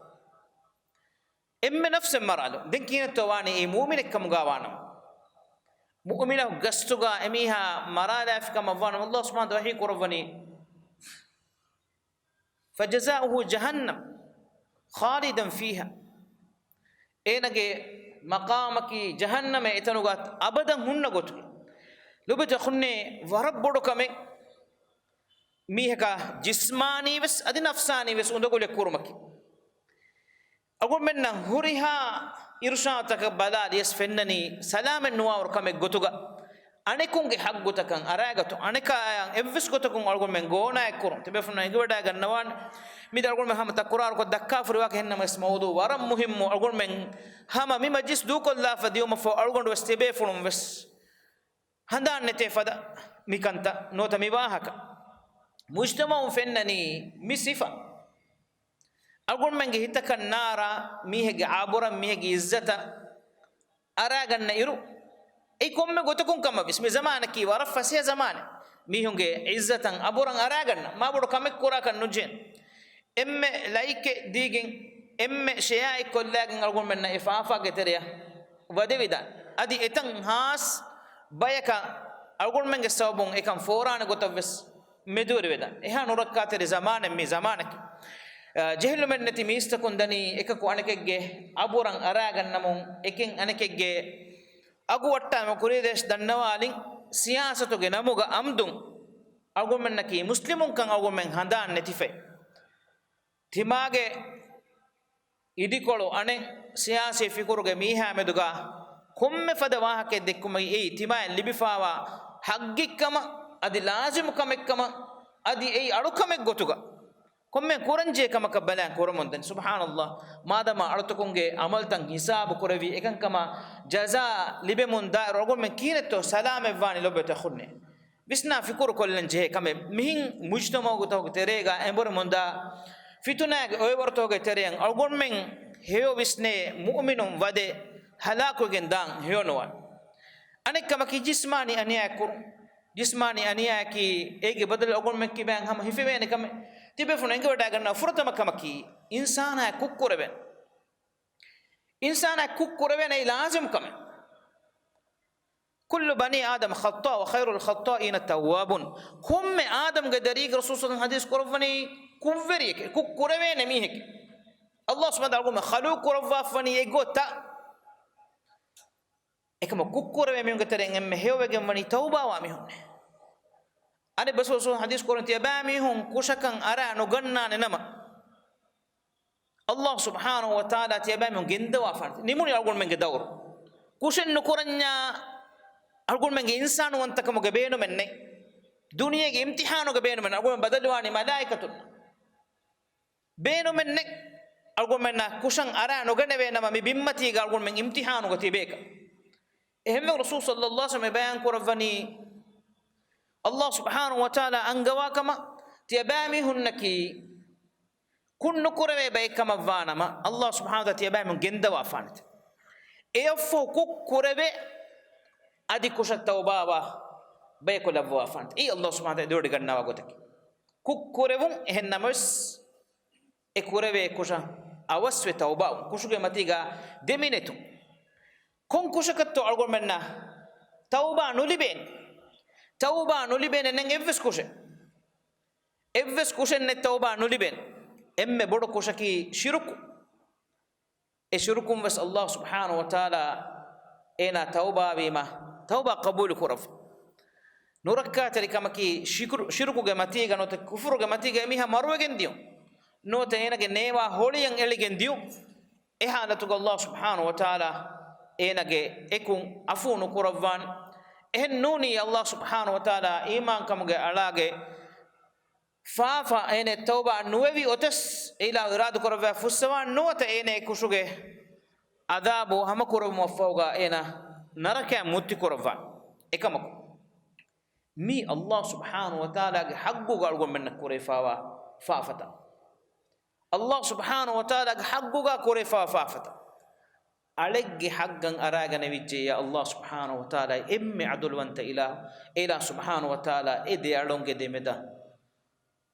އެންމެ ނަފްސެއް މަރާލު. ދެން ކިހިނެއްތޯ ވާނީ އެއީ މުއުމިނެއް ކަމުގަ ވާނަމަ؟ މުއުމިނަކު ގަސްތުގަ އެމީހާ މަރާލާފި ކަމަށް ވާނަމަ، ﷲ ސުބްޙާނަހޫ ވަތަޢާލާ ވަޙީ ކުރައްވަނީ، فَجَزَاؤُهُ جَهَنَّمُ خَالِدًا فِيهَا. އޭނަގެ މަޤާމަކީ ޖަހަންނަމޭ، އެތަނުގަ އަބަދަށް ހުންނަ ގޮތުގެ. ލޮބުވެތި އަޚުންނޭ، ވަރަށް ބޮޑު ކަމެއް މީހަކާ ޖިސްމާނީ ވެސް އަދި ނަފްސާނީ ވެސް އުނދަގުލެއް ކުރުމަކީ. އަޅުގަނޑުމެންނަށް ހުރިހާ އިރުޝާދުތަކަށް ބަލާލިޔަސް ފެންނަނީ ސަލާމަތް ނުވާވަރު ކަމެއް ގޮތުގަ، އަނެކުންގެ ހައްގުތަކަށް އަރާގަތު، އަނެކާޔަށް އެއްވެސް ގޮތަކުން އަޅުގަނޑުމެން ގޯނާއެއް ކުރުން. ތިބޭފުޅުން އެނގިވަޑައިގަންނަވާނެ. މިދަ އަޅުގަނޑުމެން ހަމަ ތަކުރާރުކޮށް ދައްކާފަ ހުރިވާކަށް ހެންނަމަވެސް މައުޟޫޢު ވަރަށް މުހިއްމު. އަޅުގަނޑުމެން ހަމަ މި މަޖިލިސް ދޫކޮށްލާފަ ދިޔުމަށްފަހު އަޅުގަނޑުވެސް ތިބޭފުޅުން ވެސް ހަނދާން ނެތޭ ފަދަ މިކަންތައް ނުވަތަ މި ވާހަކަ. މުޖްތަމަޢުން ފެންނަނީ މި ސިފަ. އަޅުގަނޑުމެންގެ ހިތަކަށް ނާރާ މީހެއްގެ އަބުރަށް މީހެއްގެ އިއްޒަތަށް އަރާގަންނަ އިރު، އެއީ ކޮންމެ ގޮތަކުން ކަމަށް ވެސް މި ޒަމާނަކީ ވަރަށް ފަސޭހަ ޒަމާނެއް. މީހުންގެ އިއްޒަތަށް އަބުރަށް އަރާގަންނަ މާބޮޑު ކަމެއް ކުރާކަށް ނުޖެހޭނެ. އެންމެ ލައިކެއް ދީގެން، އެންމެ ޝެއާއެއް ކޮށްލާގެން އަޅުގަނޑުމެންނަށް އެ ފާފާގެ ތެރެއަށް ވަދެވިދާނެ. އަދި އެތަން ހާސް ބަޔަކަށް އަޅުގަނޑުމެންގެ ސަބަބުން އެކަން ފޯރާނެ ގޮތަށް ވެސް މެދުވެރިވެދާނެ. އެހާ ނުރައްކާތެރި ޒަމާނެއް މި ޒަމާނަކީ. އަ، ޖެހިލުމެއް ނެތި މީސްތަކުން ދަނީ އެކަކު އަނެކެއްގެ އަބުރަށް އަރާގަންނަމުން، އެކެއް އަނެކެއްގެ އަގު ވައްޓާމެ ކުރިއަށް ދަންނަވާލިން، ސިޔާސަތުގެ ނަމުގަ އަމްދުން އަޅުގަނޑުމެންނަކީ މުސްލިމުންކަން އަޅުގަނޑުމެން ހަނދާން ނެތިފައި. ތިމާގެ އިދިކޮޅު އަނެއް ސިޔާސީ ފިކުރުގެ މީހާ މެދުގަ ކޮންމެ ފަދަ ވާހަކައެއް ދެއްކުމަކީ އެއީ ތިމާއަށް ލިބިފާވާ ޙައްޤެއްކަމަށް، އަދި ލާޒިމު ކަމެއްކަމަށް، އަދި އެއީ އަޅުކަމެއްގޮތުގަ ކޮންމެ ކުރަންޖެހޭ ކަމަކަށް ބަލާން ކުރަމުންދަނީ. ސުބްޙާނައްލާހް، މާދަމާ އަޅުތަކުންގެ ޢަމަލުތައް ހިސާބު ކުރެވި އެކަންކަމަށް ޖަޒާ ލިބެމުން ދާއިރު އަޅުގަނޑުމެން ކިހިނެއްތޯ ސަލާމަތްވާނީ ލޮބުވެތި އަޚުންނޭ؟ ވިސްނާ ފިކުރު ކޮށްލަން ޖެހޭ ކަމެއް. މިހެން މުޖްތަމަޢުތަކުގެ ތެރޭގަ އެނބުރެމުންދާ ފިތުނާގެ އޮއެވަރުތަކުގެ ތެރެއަށް އަޅުގަނޑުމެން ހެޔޮ ވިސްނޭ މުއުމިނުން ވަދެ ހަލާކުވެގެން ދާން ހެޔޮނުވާނެ. އަނެއް ކަމަކީ ޖިސްމާނީ އަނިޔާއެއް ކުރުން. ޖިސްމާނީ އަނިޔާއަކީ އޭގެ ބަދަލު އަޅުގަނޑުމެން ކިބައިން ހަމަ ހިފެވޭނެ ކަމެއް. ތިބޭފުޅުން އެނގިވަޑައިގަންނަވާ ފުރަތަމަ ކަމަކީ އިންސާނާއަށް ކުށްކުރެވޭނެ. އިންސާނާއަށް ކުށްކުރެވޭނެ އެއީ ލާޒިމް ކަމެއް. كل بني آدم خطاء وخير الخطائين التوابون. ކޮންމެ އާދަމްގެ ދަރިއެއްގެ ރަސޫލު ޞައްލަﷲު ޢަލައިހި ވަސައްލަމަ ޙަދީޘް ކުރައްވަނީ ކުށްވެރިއެކޭ، ކުށްކުރެވޭނެ މީހެކޭ. ﷲ ސުބްޙާނަހޫ ވަތަޢާލާ އަޅުގަނޑުމެން ޚަލްޤު ކުރައްވާފަވަނީ އެގޮތަށް. އެކަމަކު ކުށްކުރެވޭ މީހުންގެ ތެރެއިން އެންމެ ހެޔޮވެގެން ވަނީ ތައުބާވާ މީހުންނޭ. އަނެއް ބަސް ރަސޫލު ޙަދީޘް ކުރަނީ ތިޔަބައިމީހުން ކުށަކަށް އަރާ ނުގަންނާނެ ނަމަ، ﷲ ސުބްޙާނަހޫ ވަތަޢާލާ ތިޔަބައިމީހުން ގެންދަވާފާނެ. ނިމުނީ އަޅުގަނޑުމެންގެ ދައުރު. ކުށެއް ނުކުރަންޏާ އަޅުގަނޑުމެންގެ އިންސާނުވަންތަކަމުގެ ބޭނުމެއް ނެތް. ދުނިޔޭގެ އިމްތިޙާނުގެ ބޭނުމެއް ނެތް. އަޅުގަނޑުމެން ބަދަލުވާނީ މަލާއިކަތުންނަށް. ބޭނުމެއް ނެތް. އަޅުގަނޑުމެންނަށް ކުށަށް އަރާ ނުގަނެވޭ ނަމަ، މި ބިންމަތީގަ އަޅުގަނޑުމެން އިމްތިޙާނުގަ ތިބޭކަށް. އެހެންވެ، ރަސޫލު ޞައްލަﷲު ޢަލައިހި ވަސައްލަމަ ބަޔާން ކުރައްވަނީ، ﷲ ސުބްޙާނަހޫ ވަތަޢާލާ އަންގަވާ ކަމަށް ތިޔަބައިމީހުންނަކީ ކުށް ނުކުރެވޭ ބައެއް ކަމަށްވާ ނަމަ، ﷲ ސުބްޙާނަހޫ ވަތަޢާލާ ތިޔަބައިމީހުން ގެންދަވާފާނެތެ. އެއަށްފަހު ކުށް ކުރެވޭ، އަދި ކުށަށް ތައުބާވާ ބަޔަކު ލައްވަވާފާނެތެ. އެއީ ﷲ ސުބްޙާނަހޫ ވަތަޢާލާ އެދުވަޑިގަންނަވާ ގޮތަކީ. ކުށް ކުރެވުން، އެހެން ނަމަވެސް އެ ކުރެވޭ ކުށަށް އަވަސްވެ ތައުބާވުން، ކުށުގެ މަތީގަ ދެމިނެތުން. ކޮން ކުށަކަށްތޯ އަޅުގަނޑުމެންނަށް ތައުބާ ނުލިބޭނެ؟ ތައުބާ ނުލިބޭނެ ނެތް އެއްވެސް ކުށެއް. އެއްވެސް ކުށެއް ނެތް ތައުބާ ނުލިބޭނެ. އެންމެ ބޮޑު ކުށަކީ ޝިރުކު. އެ ޝިރުކުން ވެސް ﷲ ސުބްޙާނަހޫ ވަތަޢާލާ އޭނާ ތައުބާވީމަ، ތައުބާ ޤަބޫލު ކުރައްވާ. ނުރައްކާތެރި ކަމަކީ ޝިކުރު-، ޝިރުކުގެ މަތީގަ ނުވަތަ ކުފުރުގެ މަތީގަ އެމީހާ މަރުވެގެން ދިޔުން. ނުވަތަ އޭނާގެ ނޭވާ ހޮޅިއަށް އެޅިގެން ދިޔުން. އެ ޙާލަތުގަ ﷲ ސުބްޙާނަހޫ ވަތަޢާލާ އޭނާގެ އެކުން ޢަފޫ ނުކުރައްވާނެ. އެހެން ނޫނީ، ﷲ ސުބްޙާނަހޫ ވަތަޢާލާ އީމާންކަމުގެ އަޅާގެ ފާފަ އޭނަ ތައުބާ ނުވެވި އޮތަސް، އެ އިލާހު އިރާދަ ކުރައްވާ ފުއްސަވާން ނުވަތަ އޭނަ އެ ކުށުގެ ޢަޛާބު ހަމަކުރުމަށްފަހުގަ އޭނަ ނަރަކަޔަށް މުއްތި ކުރައްވާން. އެކަމަކު، މީ ﷲ ސުބްޙާނަހޫ ވަތަޢާލާގެ ޙައްޤުގަ އަޅުގަނޑުމެންނަށް ކުރެވިފާވާ ފާފަތައް. ﷲ ސުބްޙާނަހޫ ވަތަޢާލާގެ ޙައްޤުގަ ކުރެވިފާވާ ފާފަތައް. އަޅެއްގެ ޙައްޤަށް އަރާގަނެވިއްޖެއްޔާ، ﷲ ސުބްޙާނަހޫ ވަތަޢާލާ އެންމެ ޢަދުލުވަންތަ އިލާހު. އެ އިލާހު ސުބްޙާނަހޫ ވަތަޢާލާ އެ ދެ އަޅުންގެ ދެމެދަށް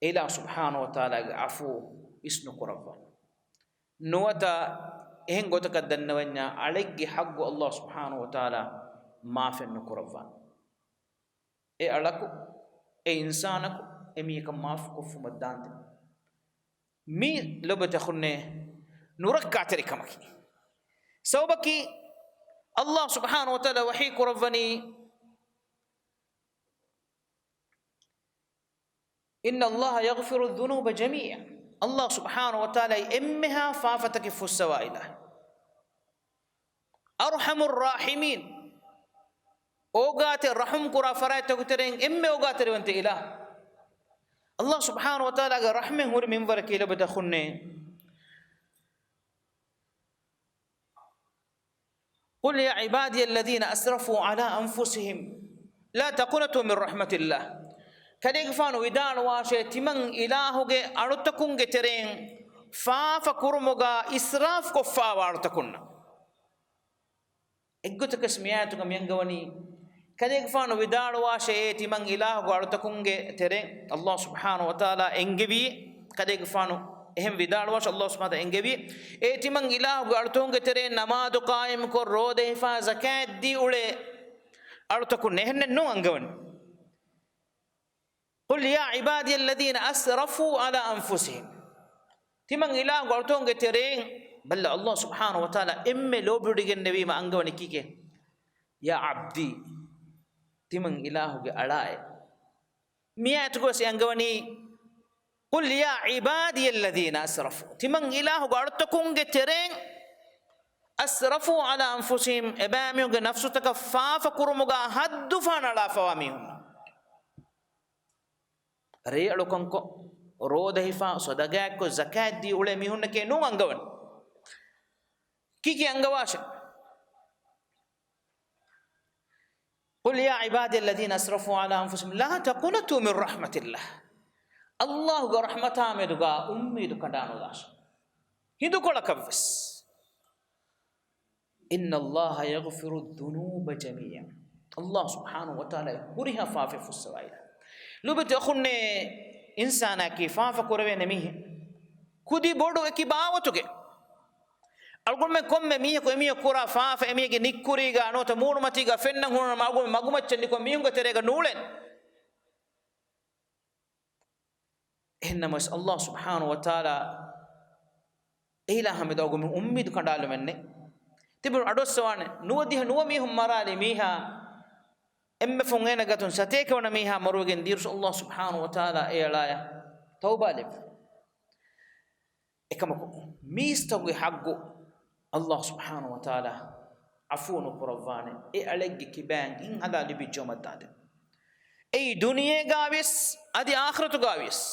އެ އިލާހު ސުބްޙާނަހޫ ވަތަޢާލާގެ ޢަފޫ އިސްނުކުރައްވާނެ. ނުވަތަ އެހެން ގޮތަކަށް ދަންނަވަންޏާ، އަޅެއްގެ ޙައްޤު ﷲ ސުބްޙާނަހޫ ވަތަޢާލާ މާފެއް ނުކުރައްވާނެ. އެ އަޅަކު، އެ އިންސާނަކު އެ މީހަކަށް މާފު ކޮށްފުމަށް ދާންދެން. މީ ލޮބުވެތި އަޚުންނޭ، ނުރައްކާތެރި ކަމަކީ. ސަބަބަކީ، ﷲ ސުބްޙާނަހޫ ވަތަޢާލާ ވަޙީ ކުރައްވަނީ، إن الله يغفر الذنوب جميعا. ﷲ ސުބްޙާނަހޫ ވަތަޢާލާ އެންމެހާ ފާފަތަކެއް ފުއްސަވާ އިލާހު. أرحم الراحمين. އޯގާތެރި ރަޙުމް ކުރާ ފަރާތްތަކުގެ ތެރެއިން އެންމެ އޯގާތެރިވަންތަ އިލާހު. ﷲ ސުބްޙާނަހޫ ވަތަޢާލާގެ ރަޙްމެއް ހުރި މިންވަރަކީ ލޮބުވެތި އަޚުންނޭ. قل يا عبادي الذين أسرفوا على أنفسهم لا تقنطوا من رحمة الله. ކަލޭގެފާނު ވިދާޅުވާށޭ، ތިމަން އިލާހުގެ އަޅުތަކުންގެ ތެރެއިން ފާފަ ކުރުމުގަ އިސްރާފް ކޮށްފާވާ އަޅުތަކުންނަށް. އެއްގޮތަކަސް މިއާޔަތުގަ މިއަންގަވަނީ، ކަލޭގެފާނު ވިދާޅުވާށޭ، ތިމަން އިލާހުގެ އަޅުތަކުންގެ ތެރެއިން ﷲ ސުބްޙާނަހޫ ވަތަޢާލާ އެންގެވީ، ކަލޭގެފާނު އެހެން ވިދާޅުވާށޭ، ﷲ ސުބްޙާނަހޫ ވަތަޢާލާ އެންގެވީ، އޭ ތިމަން އިލާހުގެ އަޅުތަކުންގެ ތެރެއިން ނަމާދު ޤާއިމްކޮށް، ރޯދަ ހިފާ، ޒަކާތް ދީ އުޅޭ އަޅުތަކުން އެހެންނެއް ނޫން އަންގަވަނީ. قل يا عبادي الذين أسرفوا على أنفسهم. ތިމަން އިލާހުގެ އަޅުތަކުންގެ ތެރެއިން، ބައްލަ ﷲ ސުބްޙާނަހޫ ވަތަޢާލާ އެންމެ ލޯބިވެވޮޑިގެންނެވީމަ އަންގަވަނީ ކީކޭ؟ يا عبدي، ތިމަން އިލާހުގެ އަޅާއޭ. މިއާޔަތުގަވެސް އަންގަވަނީ، قل يا عبادي الذين أسرفوا. ތިމަން އިލާހުގެ އަޅުތަކުންގެ ތެރެއިން أسرفوا على أنفسهم، އެބައިމީހުންގެ ނަފްސުތަކަށް ފާފަ ކުރުމުގަ ހައްދު ފަހަނަ އަޅާފަވާ މީހުންނަށް. ރޭ އަޅުކަންކޮށް، ރޯދަ ހިފާ، ޞަދަޤާތްކޮށް، ޒަކާތް ދީ އުޅޭ މީހުންނަކޭ ނޫން އަންގަވަން. ކީކީ އަންގަވާށެ؟ قل يا عبادي الذين أسرفوا على أنفسهم لا تقنطوا من رحمة الله. ﷲ ގެ ރަޙްމަތާ މެދުގަ އުއްމީދު ކަނޑާނުލާށެ. ހިނދުކޮޅަކަށްވެސް. إن الله يغفر الذنوب جميعا. ﷲ ސުބްޙާނަހޫ ވަތަޢާލާ ހުރިހާ ފާފައެއް ފުއްސަވާ. ލޮބުވެތި އަޚުންނޭ، އިންސާނާއަކީ ފާފަ ކުރެވޭނެ މީހެއް. ކުދި ބޮޑު އެކި ބާވަތުގެ. އަޅުގަނޑުމެން ކޮންމެ މީހަކު އެމީހަކު ކުރާ ފާފަ އެމީހެއްގެ ނިއްކުރީގަ ނުވަތަ މޫނުމަތީގަ ފެންނަން ހުންނަން އަޅުގަނޑު މަގުމައްޗަށް ނިކުން މީހުންގެ ތެރޭގަ ނޫޅެން. އެހެންނަމަވެސް ﷲ ސުބްޙާނަހޫ ވަތަޢާލާ އެއިލާހަށް މެދު އަޅުގަނޑުމެން އުއްމީދު ކަނޑާލުމެއްނެތް. ތިބުނު އަޑުއައްސަވާނެ. ނުވަދިހަ ނުވަ މީހުން މަރާލި މީހާ، އެންމެ ފަހުން އޭނަ ގަތުން ސަތޭކަ ވަނަ މީހާ މަރުވެގެން ދިޔައިރުސު ﷲ ސުބްޙާނަހޫ ވަތަޢާލާ އެ އަޅާޔަށް ތައުބާލެއްވި. އެކަމަކު، މީސްތަކުގެ ޙައްޤު ﷲ ސުބްޙާނަހޫ ވަތަޢާލާ ޢަފޫ ނުކުރައްވާނެ، އެ އަޅެއްގެ ކިބައިން ހަލާ ލިބިއްޖައުމަށްދާދެ. އެއީ ދުނިޔޭގާވިޔަސް، އަދި އާޚިރަތުގާވިޔަސް.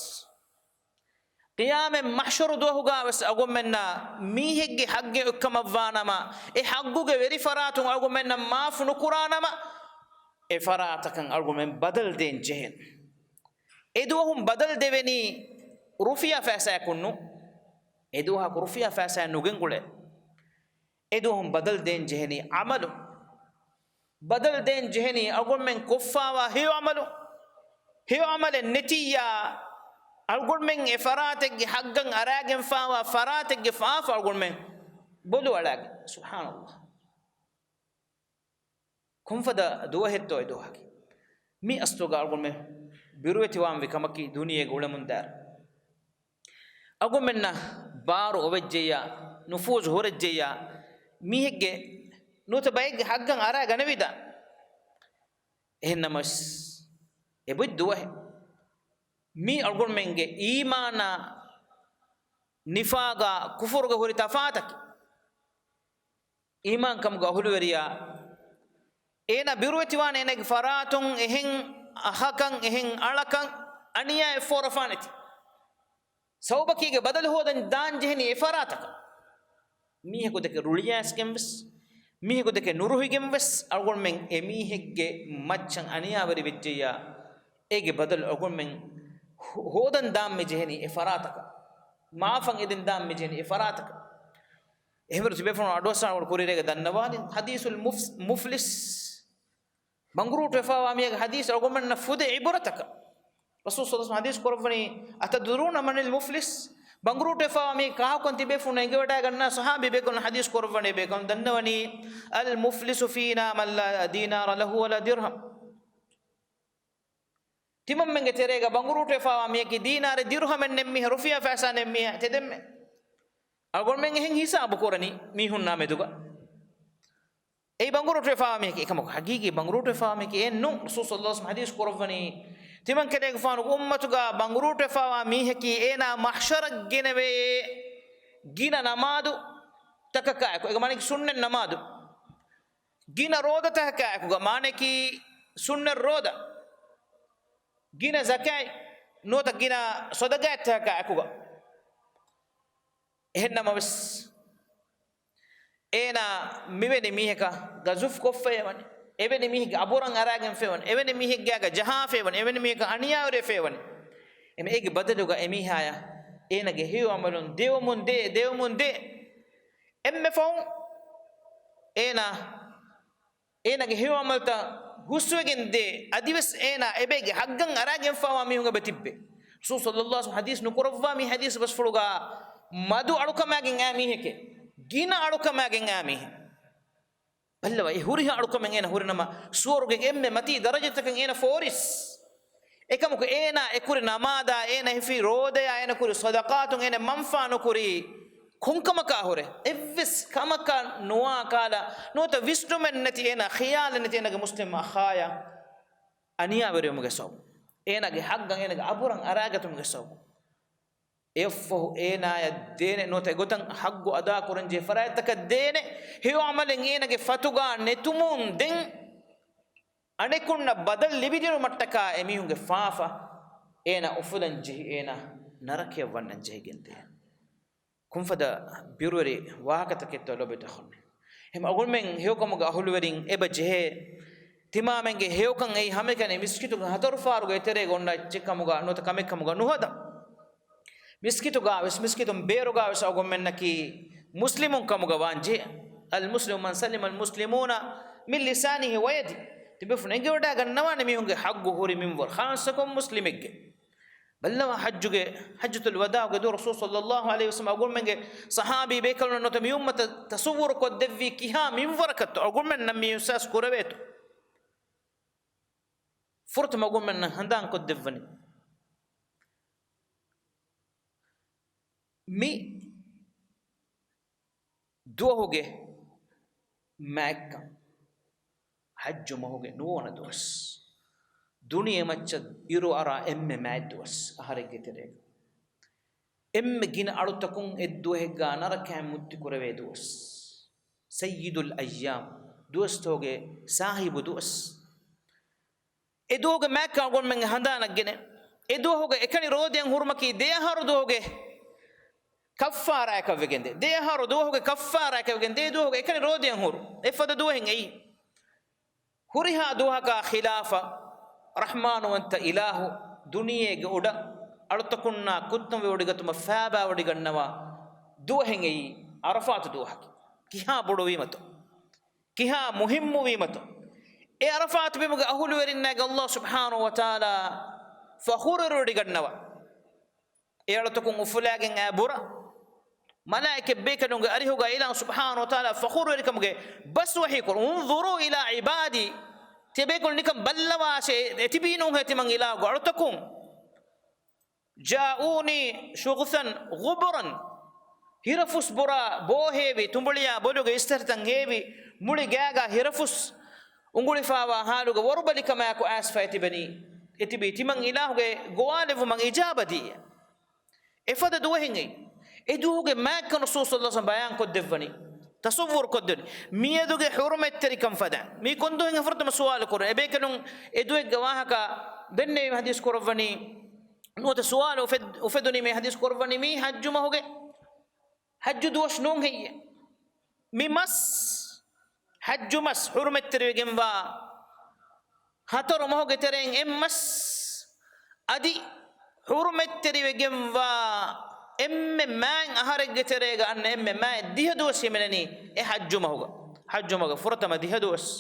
ޤިޔާމަތް މަޙްޝަރު ދުވަހުގާވެސް އަޅުގަނޑުމެންނަށް މީހެއްގެ ޙައްޤެއް އޮތްކަމަށްވާނަމަ، އެ ޙައްޤުގެ ވެރި ފަރާތުން އަޅުގަނޑުމެންނަށް މާފު ނުކުރާނަމަ، އެ ފަރާތަކަށް އަޅުގަނޑުމެން ބަދަލު ދޭން ޖެހޭނެ. އެ ދުވަހުން ބަދަލު ދެވެނީ ރުފިޔާ ފައިސާއަކުން ނޫން. އެ ދުވަހަކު ރުފިޔާ ފައިސާއެއް ނުގެންގުޅޭ. އެ ދުވަހުން ބަދަލު ދޭން ޖެހެނީ ޢަމަލު. ބަދަލު ދޭން ޖެހެނީ އަޅުގަނޑުމެން ކޮށްފާވާ ހެޔޮ ޢަމަލު. ހެޔޮ ޢަމަލެއް ނެތިއްޔާ، އަޅުގަނޑުމެން އެ ފަރާތެއްގެ ޙައްޤަށް އަރާގެންފާވާ ފަރާތެއްގެ ފާފަ އަޅުގަނޑުމެން ބޮލު އަޅާގެން. ސުބްޙާނަﷲ. ކޮންފަދަ ދުވަހެއްތޯ އެ ދުވަހަކީ؟ މި އަސްލުގަ އަޅުގަނޑުމެން ބިރުވެތިވާންވި ކަމަކީ ދުނިޔޭގަ އުޅެމުންދާއިރު. އަޅުގަނޑުމެންނަށް ބާރު އޮވެއްޖެއްޔާ، ނުފޫޒު ހުރެއްޖެއްޔާ، މީހެއްގެ ނުވަތަ ބައެއްގެ ޙައްޤަށް އަރާ ގަނެވިދާ. އެހެންނަމަވެސް، އެބޮތް ދުވަހެއް. މީ އަޅުގަނޑުމެންގެ އީމާނާ ނިފާގާ ކުފުރުގެ ހުރި ތަފާތަކީ. އީމާންކަމުގެ އަހުލުވެރިޔާ އޭނާ ބިރުވެތިވާނެ އޭނާގެ ފަރާތުން އެހެން އަހަކަށް އެހެން އަޅަކަށް އަނިޔާއެއް ފޯރަފާނެތި. ސަބަބަކީގެ ބަދަލު ހޯދަން ދާން ޖެހެނީ އެ ފަރާތަކަށް. މީހަކު ދެކެ ރުޅިއައިސްގެން ވެސް، މީހަކު ދެކެ ނުރުހިގެން ވެސް އަޅުގަނޑުމެން އެ މީހެއްގެ މައްޗަށް އަނިޔާވެރި ވެއްޖެއްޔާ، އޭގެ ބަދަލު އަޅުގަނޑުމެން ހޯ-، ހޯދަން ދާން މި ޖެހެނީ އެ ފަރާތަކަށް. މާފަށް އެދެން ދާން މި ޖެހެނީ އެ ފަރާތަކަށް. އެހެންވެ ތިބޭފުޅުން އަޑުއައްސާ ކުރިއްރޭގަ ދަންނަވާލި ޙަދީޘުލް މުފް-، މުފްލިސް. ބަނގުރޫޓުވެފާވާ މީހެއްގެ ޙަދީޘް އަޅުގަނޑުމެންނަށް ފުދޭ ޢިބުރަތަކަށް. ރަސޫލު ޞައްލަﷲު ޢަލައިހި ވަސައްލަމަ ޙަދީޘް ކުރައްވަނީ، أتدرون من المفلس؟ ބަނގުރޫޓުވެފާވާ މީހެއް ކާކުކަން ތިބޭފުޅުން އެނގިވަޑައިގަންނާ ޞަޙާބީ ބޭކަލުން ޙަދީޘް ކުރައްވަނީ ބޭކަލުން ދަންނަވަނީ، المفلس فينا من لا دينار له ولا درهم. ތިމަންމެންގެ ތެރޭގަ ބަނގުރޫޓުވެފާވާ މީހަކީ ދީނާރެއް ދިރުހަމެއް ނެތް މީހެއް، ރުފިޔާ ފައިސާ ނެތް މީހެއް ތެދެއްމެ. އަޅުގަނޑުމެން އެހެން ހިސާބު ކުރަނީ މީހުންނާ މެދުގަ. އެއީ ބަނގުރޫޓުވެފާވާ މީހަކީ އެކަމަކު ޙަޤީޤީ ބަނގުރޫޓުވެފާވާ މީހަކީ އެއެއް ނޫން. ރަސޫލު ޞައްލަﷲު ޢަލައިހި ވަސައްލަމަ ޙަދީޘް ކުރައްވަނީ، ތިމަން ކަލޭގެފާނުގެ އުއްމަތުގަ ބަނގުރޫޓުވެފާވާ މީހަކީ އޭނާ މަޙްޝަރަށް ގެނެވޭ ގިނަ ނަމާދު ތަކަކާއެކު، އޭގެ މާނައަކީ ސުންނަތް ނަމާދު. ގިނަ ރޯދަތަކާއެކުގަ، މާނައަކީ ސުންނަތް ރޯދަ. ގިނަ ޒަކާތް ނުވަތަ ގިނަ ޞަދަޤާތްތަކާއެކުގަ. އެހެންނަމަވެސް، އޭނާ މިވެނި މީހަކަށް ގަޒުފް ކޮށްފައޭ ވަނީ، އެވެނި މީހެއްގެ އަބުރަށް އަރާގެންފައޭ ވަނީ، އެވެނި މީހެއްގެ ގާގަ ޖަހާފައޭ ވަނީ، އެވެނި މީހަކަށް އަނިޔާވެރިވެފައޭ ވަނީ. އެމަ އޭގެ ބަދަލުގަ އެމީހާޔަށް އޭނާގެ ހެޔޮ ޢަމަލުން ދެވެމުން ދޭ، ދެވެމުން ދޭ. އެންމެ ފަހުން އޭނާ، އޭނާގެ ހެޔޮ ޢަމަލުތައް ހުސްވެގެން ދޭ، އަދިވެސް އޭނާ އެބައިގެ ޙައްޤަށް އަރާގެންފާވާ މީހުން އެބަ ތިއްބެ. ރަސޫލު ޞައްލަﷲު ޢަލައިހި ވަސައްލަމަ ޙަދީޘް ބަސްފުޅުގަ މަދު އަޅުކަމާގެން އާ މީހެކޭ، ގިނަ އަޅުކަމާގެން އާ މީހެއް. ބައްލަވާ، އެ ހުރިހާ އަޅުކަމެއް އޭނަ ހުރިނަމަ، ސުވަރުގޭގެ އެންމެ މަތީ ދަރަޖަތަކަށް އޭނަ ފޯރިސް. އެކަމަކު އޭނާ އެކުރި ނަމާދާ، އޭނަ ހިފި ރޯދަޔާ، އޭނަ ކުރި ޞަދަޤާތުން އޭނަ މަންފާ ނުކުރީ ކޮންކަމަކާ ހުރެ؟ އެއްވެސް ކަމަކަށް ނުވާ ކާލަ، ނުވަތަ ވިސްނުމެއް ނެތި، އޭނާ ޚިޔާލެއް ނެތި، އޭނާގެ މުސްލިމް އަޚާޔާ އަނިޔާވެރިވުމުގެ ސަބަބު، އޭނާގެ ޙައްޤަށް އޭނާގެ އަބުރަށް އަރާގަތުމުގެ ސަބަބު. އެއަށްފަހު އޭނާޔަށް ދޭނެ ނުވަތަ އެގޮތަށް ޙައްޤު އަދާކުރަންޖެހޭ ފަރާތްތަކަށް ދޭނެ ހެޔޮ ޢަމަލެއް އޭނާގެ ފަތުގާ ނެތުމުން ދެން އަނެކުންނަށް ބަދަލު ލިބިދިނުމަށްޓަކާ އެމީހުންގެ ފާފަ އޭނާ އުފުލަން ޖެހި އޭނާ ނަރަކަޔަށް ވަންނަން ޖެހިގެންދޭ. ކުންފަދަ ބިރުވެރި ވާހަކަތަކެއްތޯ ލޯބިވެތި އަޚުންނޭ. އެހެން އަޅުގަނޑުމެން ހެޔޮކަމުގެ އަހުލުވެރިން އެބަ ޖެހޭ. ތިމާމެންގެ ހެޔޮކަން އެއީ ހަމައެކަނި މިސްކިތުގެ ހަތަރު ފާރުގެ އެތެރޭގަ އޮންނަ އެއްޗެއް ކަމުގަ ނުވަތަ ކަމެއް ކަމުގަ ނުހަދާ. މިސްކިތުގާވެސް، މިސްކިތުން ބޭރުގާވެސް އަޅުގަނޑުމެންނަކީ މުސްލިމުން ކަމުގަ ވާންޖެހޭ. المسلم من سلم المسلمون من لسانه ويده. ތިބޭފުޅުން އެނގިވަޑައިގަންނަވާނެ މީހުންގެ ޙައްޤު ހުރި މިންވަރު، ޚާއްޞަކޮށް މުސްލިމެއްގެ. ބައްލަވާ ޙައްޖުގެ، ޙައްޖަތުލް ވަދާޢުގެ ދުވަހު ރަސޫލު ޞައްލައްލާހު ޢަލައިހި ވަސައްލަމަ އަޅުގަނޑުމެންގެ ޞަޙާބީ ބޭކަލުންނަށް ނުވަތަ މި އުއްމަތަށް ތަޞައްވުރު ކޮށްދެއްވީ ކިހާ މިންވަރަކަށްތޯ؟ އަޅުގަނޑުމެންނަށް މި އިޙްސާސް ކުރެވޭތޯ؟ ފުރަތަމަ އަޅުގަނޑުމެންނަށް ހަނދާން ކޮށްދެއްވަނީ މި ދުވަހުގެ މާތްކަން، ޙައްޖު މަހުގެ ނުވަވަނަ ދުވަސް، ދުނިޔެމައްޗަށް އިރު އަރާ އެންމެ މާތް ދުވަސް އަހަރެއްގެ ތެރޭގަ. އެންމެ ގިނަ އަޅުތަކުން އެއްދުވަހެއްގާ ނަރަކައިން މުއްތި ކުރެވޭ ދުވަސް. ސައްޔިދުލް އައްޔާމް، ދުވަސްތަކުގެ ސާހިބު ދުވަސް. އެ ދުވަހުގެ މާތްކަން އަޅުގަނޑުމެންގެ ހަނދާނަށް ގެނެ، އެ ދުވަހުގެ އެކަނި ރޯދައިން ހުރުމަކީ ދެއަހަރު ދުވަހުގެ ކައްފާރާއަކަށް ވެގެންދޭ. ދެއަހަރު ދުވަހުގެ ކައްފާރާއަކަށް ވެގެންދޭ ދުވަހުގެ އެކަނި ރޯދައިން ހުރު. އެފަދަ ދުވަހެއް އެއީ. ހުރިހާ ދުވަހަކާ ޚިލާފަށް ރަޙްމާނުވަންތަ އިލާހު ދުނިޔޭގެ އުޑަށް އަޅުތަކުންނާ ކުއްތަންވެވޮޑިގަތުމަށް ފައިބާވޮޑިގަންނަވާ ދުވަހެއް އެއީ ޢަރަފާތު ދުވަހަކީ. ކިހާ ބޮޑުވީމަތޯ؟ ކިހާ މުހިއްމުވީމަތޯ؟ އެ ޢަރަފާތު ބިމުގެ އަހުލުވެރިންނާގެ ﷲ ސުބްޙާނަހޫ ވަތަޢާލާ ފަޚުރުވެރިވޮޑިގަންނަވާ. އެ އަޅުތަކުން އުފުލާގެން އައި ބުރަ، މަލާއިކަތް ބޭކަލުންގެ އަރިހުގަ އިލާހު ސުބްޙާނަހޫ ވަތަޢާލާ ފަޚުރުވެރިކަމުގެ ބަސް ވަޙީކުރު، انظروا إلى عبادي، ތިޔަބޭކަލުން ނިކަން ބައްލަވާށޭ، އެތިބީ ނޫންހޭ ތިމަން އިލާހުގެ އަޅުތަކުން. جاءوني شخثا غبرا، ހިރަފުސް ބުރާ ބޯ ހޭވި، ތުނބުޅިޔާ ބޮލުގެ އިސްތަށިތައް ހޭވި، މުޅި ގާގާ ހިރަފުސް އުނގުޅިފާވާ ޙާލުގަ ވަރުބަލިކަމާއެކު އައިސްފަ އެތިބެނީ، އެތިބީ ތިމަން އިލާހުގެ ގޮވާލެއްވުމަށް އިޖާބަ ދީ. އެފަދަ ދުވަހެއް އެއީ. އެ ދުވަހުގެ މާތްކަން ރަސޫލު ޞައްލައްލާހު ޢަލައިހި ވަސައްލަމަ ބަޔާން ކޮށްދެއްވަނީ، ތަޞައްވުރު ކޮށްދެވަނީ. މިއަދުގެ ޙުރުމަތްތެރިކަން ފަދައިން. މީ ކޮން ދުވަހެއް ފުރަތަމަ ސުވާލު ކުރަން. އެބޭކަލުން އެ ދުވަހެއްގެ ވާހަކަ ދެންނެވި ޙަދީޘް ކުރައްވަނީ. ނުވަތަ ސުވާލު އުފެދް-، އުފެދުނީ މި ޙަދީޘް ކުރައްވަނީ މީ ޙައްޖު މަހުގެ ޙައްޖު ދުވަސް ނޫން ހެއްޔޭ؟ މި މަސް، ޙައްޖު މަސް ޙުރުމަތްތެރިވެގެންވާ ހަތަރު މަހުގެ ތެރެއިން އެއް މަސް، އަދި ޙުރުމަތްތެރިވެގެންވާ އެންމެ މާތް އަހަރެއްގެ ތެރޭގަ އަންނަ އެންމެ މާތް ދިހަ ދުވަސް ހިމެނެނީ އެ ޙައްޖު މަހުގަ. ޙައްޖު މަހުގެ ފުރަތަމަ ދިހަ ދުވަސް.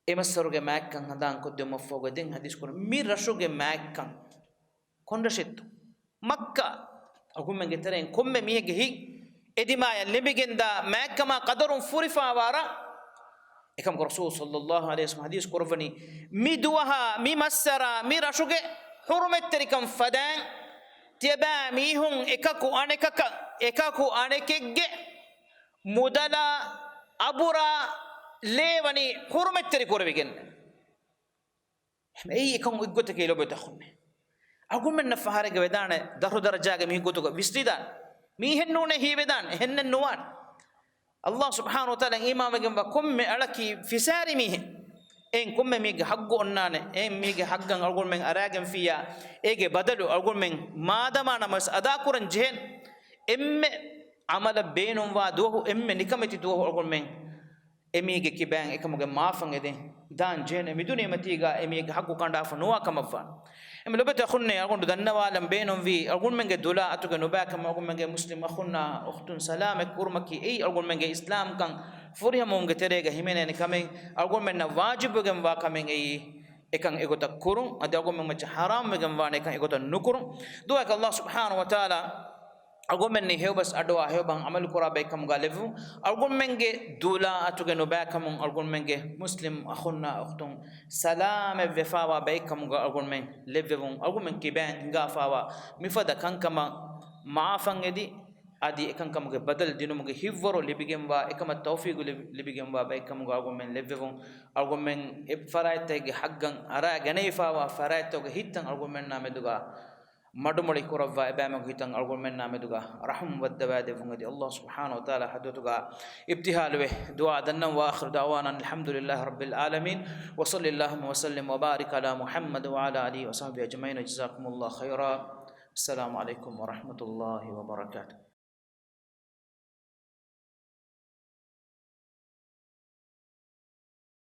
އެ މައްސަރުގެ މާތްކަން ހަނދާން ކޮށްދެއްވުމަށްފަހުގަ ދެން ޙަދީޘް ކުރަން. މި ރަށުގެ މާތްކަން ކޮން ރަށެއްތޯ؟ މައްކާ. އަޅުގަނޑުމެންގެ ތެރެއިން ކޮންމެ މީހެއްގެ ހިތް އެދިމާޔަށް ލެނބިގެންދާ މާތްކަމާ ޤަދަރުން ފުރިފާވާ ރަށް. އެކަމަކު ރަސޫލު ޞައްލައްލާހު ޢަލައިހި ވަސައްލަމަ ޙަދީޘް ކުރައްވަނީ، މި ދުވަހާ، މި މައްސަރާ، މި ރަށުގެ ޙުރުމަތްތެރިކަން ފަދައިން ތިޔަބައިމީހުން އެކަކު އަނެކަކަށް، އެކަކު އަނެކެއްގެ މުދަލާ، އަބުރާ ލޭވަނީ ޙުރުމަތްތެރި ކުރެވިގެން. އެއީ އެކަން އޮތްގޮތަކީ ލޯބިވެތި އަޚުންނޭ. އަޅުގަނޑުމެންނަށް ފަހަރެއްގަ ވެދާނެ ދަށު ދަރަޖާގެ މީހެއްގެ ގޮތުގަ ވިސްނިދާނެ. މީހެއް ނޫނޭ ހީވެދާނެ. އެހެންނެއް ނުވާނެ. ﷲ ސުބްޙާނަހޫ ވަތަޢާލާ އީމާންވެގެންވާ ކޮންމެ އަޅަކީ ފިސާރި މީހެއް. އެއިން ކޮންމެ މީހެއްގެ ޙައްޤު އޮންނާނެ. އެއިން މީހެއްގެ ޙައްޤަށް އަޅުގަނޑުމެން އަރާގެންފިއްޔާ، އޭގެ ބަދަލު އަޅުގަނޑުމެން މާދަމާ ނަމަވެސް އަދާކުރަން ޖެހޭނެ. އެންމެ ޢަމަލަށް ބޭނުންވާ ދުވަހު، އެންމެ ނިކަމެތި ދުވަހު އަޅުގަނޑުމެން އެމީގެ ކިބައިން އެކަމުގެ މާފަށް އެދެން ދާން ޖެހޭނެ. މިދުނިޔެމަތީގަ އެމީގެ ޙައްޤު ކަނޑާފަ ނުވާ ކަމަށްވާނެ. އެމެ ލޮބެތި އަޚުންނޭ، އަޅުގަނޑު ދަންނަވާލަން ބޭނުންވީ، އަޅުގަނޑުމެންގެ ދުލާ އަތުގެ ނުބައިކަމަށް އަޅުގަނޑުމެންގެ މުސްލިމް އަޚުންނާ އުޚްތުން ސަލާމަތް ކުރުމަކީ އެއީ އަޅުގަނޑުމެންގެ އިސްލާމްކަން ފުރިހަމަވުމުގެ ތެރޭގަ ހިމެނޭނެ ކަމެއް، އަޅުގަނޑުމެންނަށް ވާޖިބުވެގެންވާ ކަމެއް އެއީ. އެކަން އެގޮތަށް ކުރުން، އަދި އަޅުގަނޑުމެން މައްޗަށް ޙަރާމްވެގެންވާނެ އެކަން އެގޮތަށް ނުކުރުން. ދުޢާއަކީ ﷲ ސުބްޙާނަހޫ ވަތަޢާލާ އަޅުގަނޑުމެންނީ ހެޔޮބަސް އަޑުއަހާ ހެޔޮބަހަށް ޢަމަލުކުރާ ބައެއްކަމުގަ ލެއްވުން. އަޅުގަނޑުމެންގެ ދުލާ އަތުގެ ނުބައިކަމުން އަޅުގަނޑުމެންގެ މުސްލިމް އަޚުންނާ އުޚްތުން ސަލާމަތްވެފާވާ ބައެއްކަމުގަ އަޅުގަނޑުމެން ލެއްވެވުން. އަޅުގަނޑުމެން ކިބައިން ހިނގާފާވާ މިފަދަ ކަންކަމަށް މަޢާފަށް އެދި، އަދި އެކަންކަމުގެ ބަދަލު ދިނުމުގެ ހިތްވަރު ލިބިގެންވާ، އެކަމަށް ތައުފީޤު ލިބި-، ލިބިގެންވާ ބައެއްކަމުގަ އަޅުގަނޑުމެން ލެއްވެވުން. އަޅުގަނޑުމެން އެ ފަރާތްތަކެއްގެ ޙައްޤަށް އަރާ ގެނައިފާވާ ފަރާތްތަކުގެ ހިތްތައް އަޅުގަނޑުމެންނާ މެދުގަ މަޑުމޮޅި ކުރައްވާ، އެބައިމަގު ހިތަށް އަޅުގަނޑުމެންނާ މެދުގަ ރަޙުމް ވައްދަވާދެއްވުން އެދި އައްލާހު ސުބްޙާނަހު ވަތަޢާލާ ޙަޟްރަތުގަ އިބްތިހާލުވެ ދުޢާ ދަންނަން. وآخر دعوانا أن الحمد لله رب العالمين، وصل اللهم وسلم وبارك على محمد وعلى آله وصحبه أجمعين، جزاكم الله خيرا، السلام عليكم ورحمة الله وبركاته.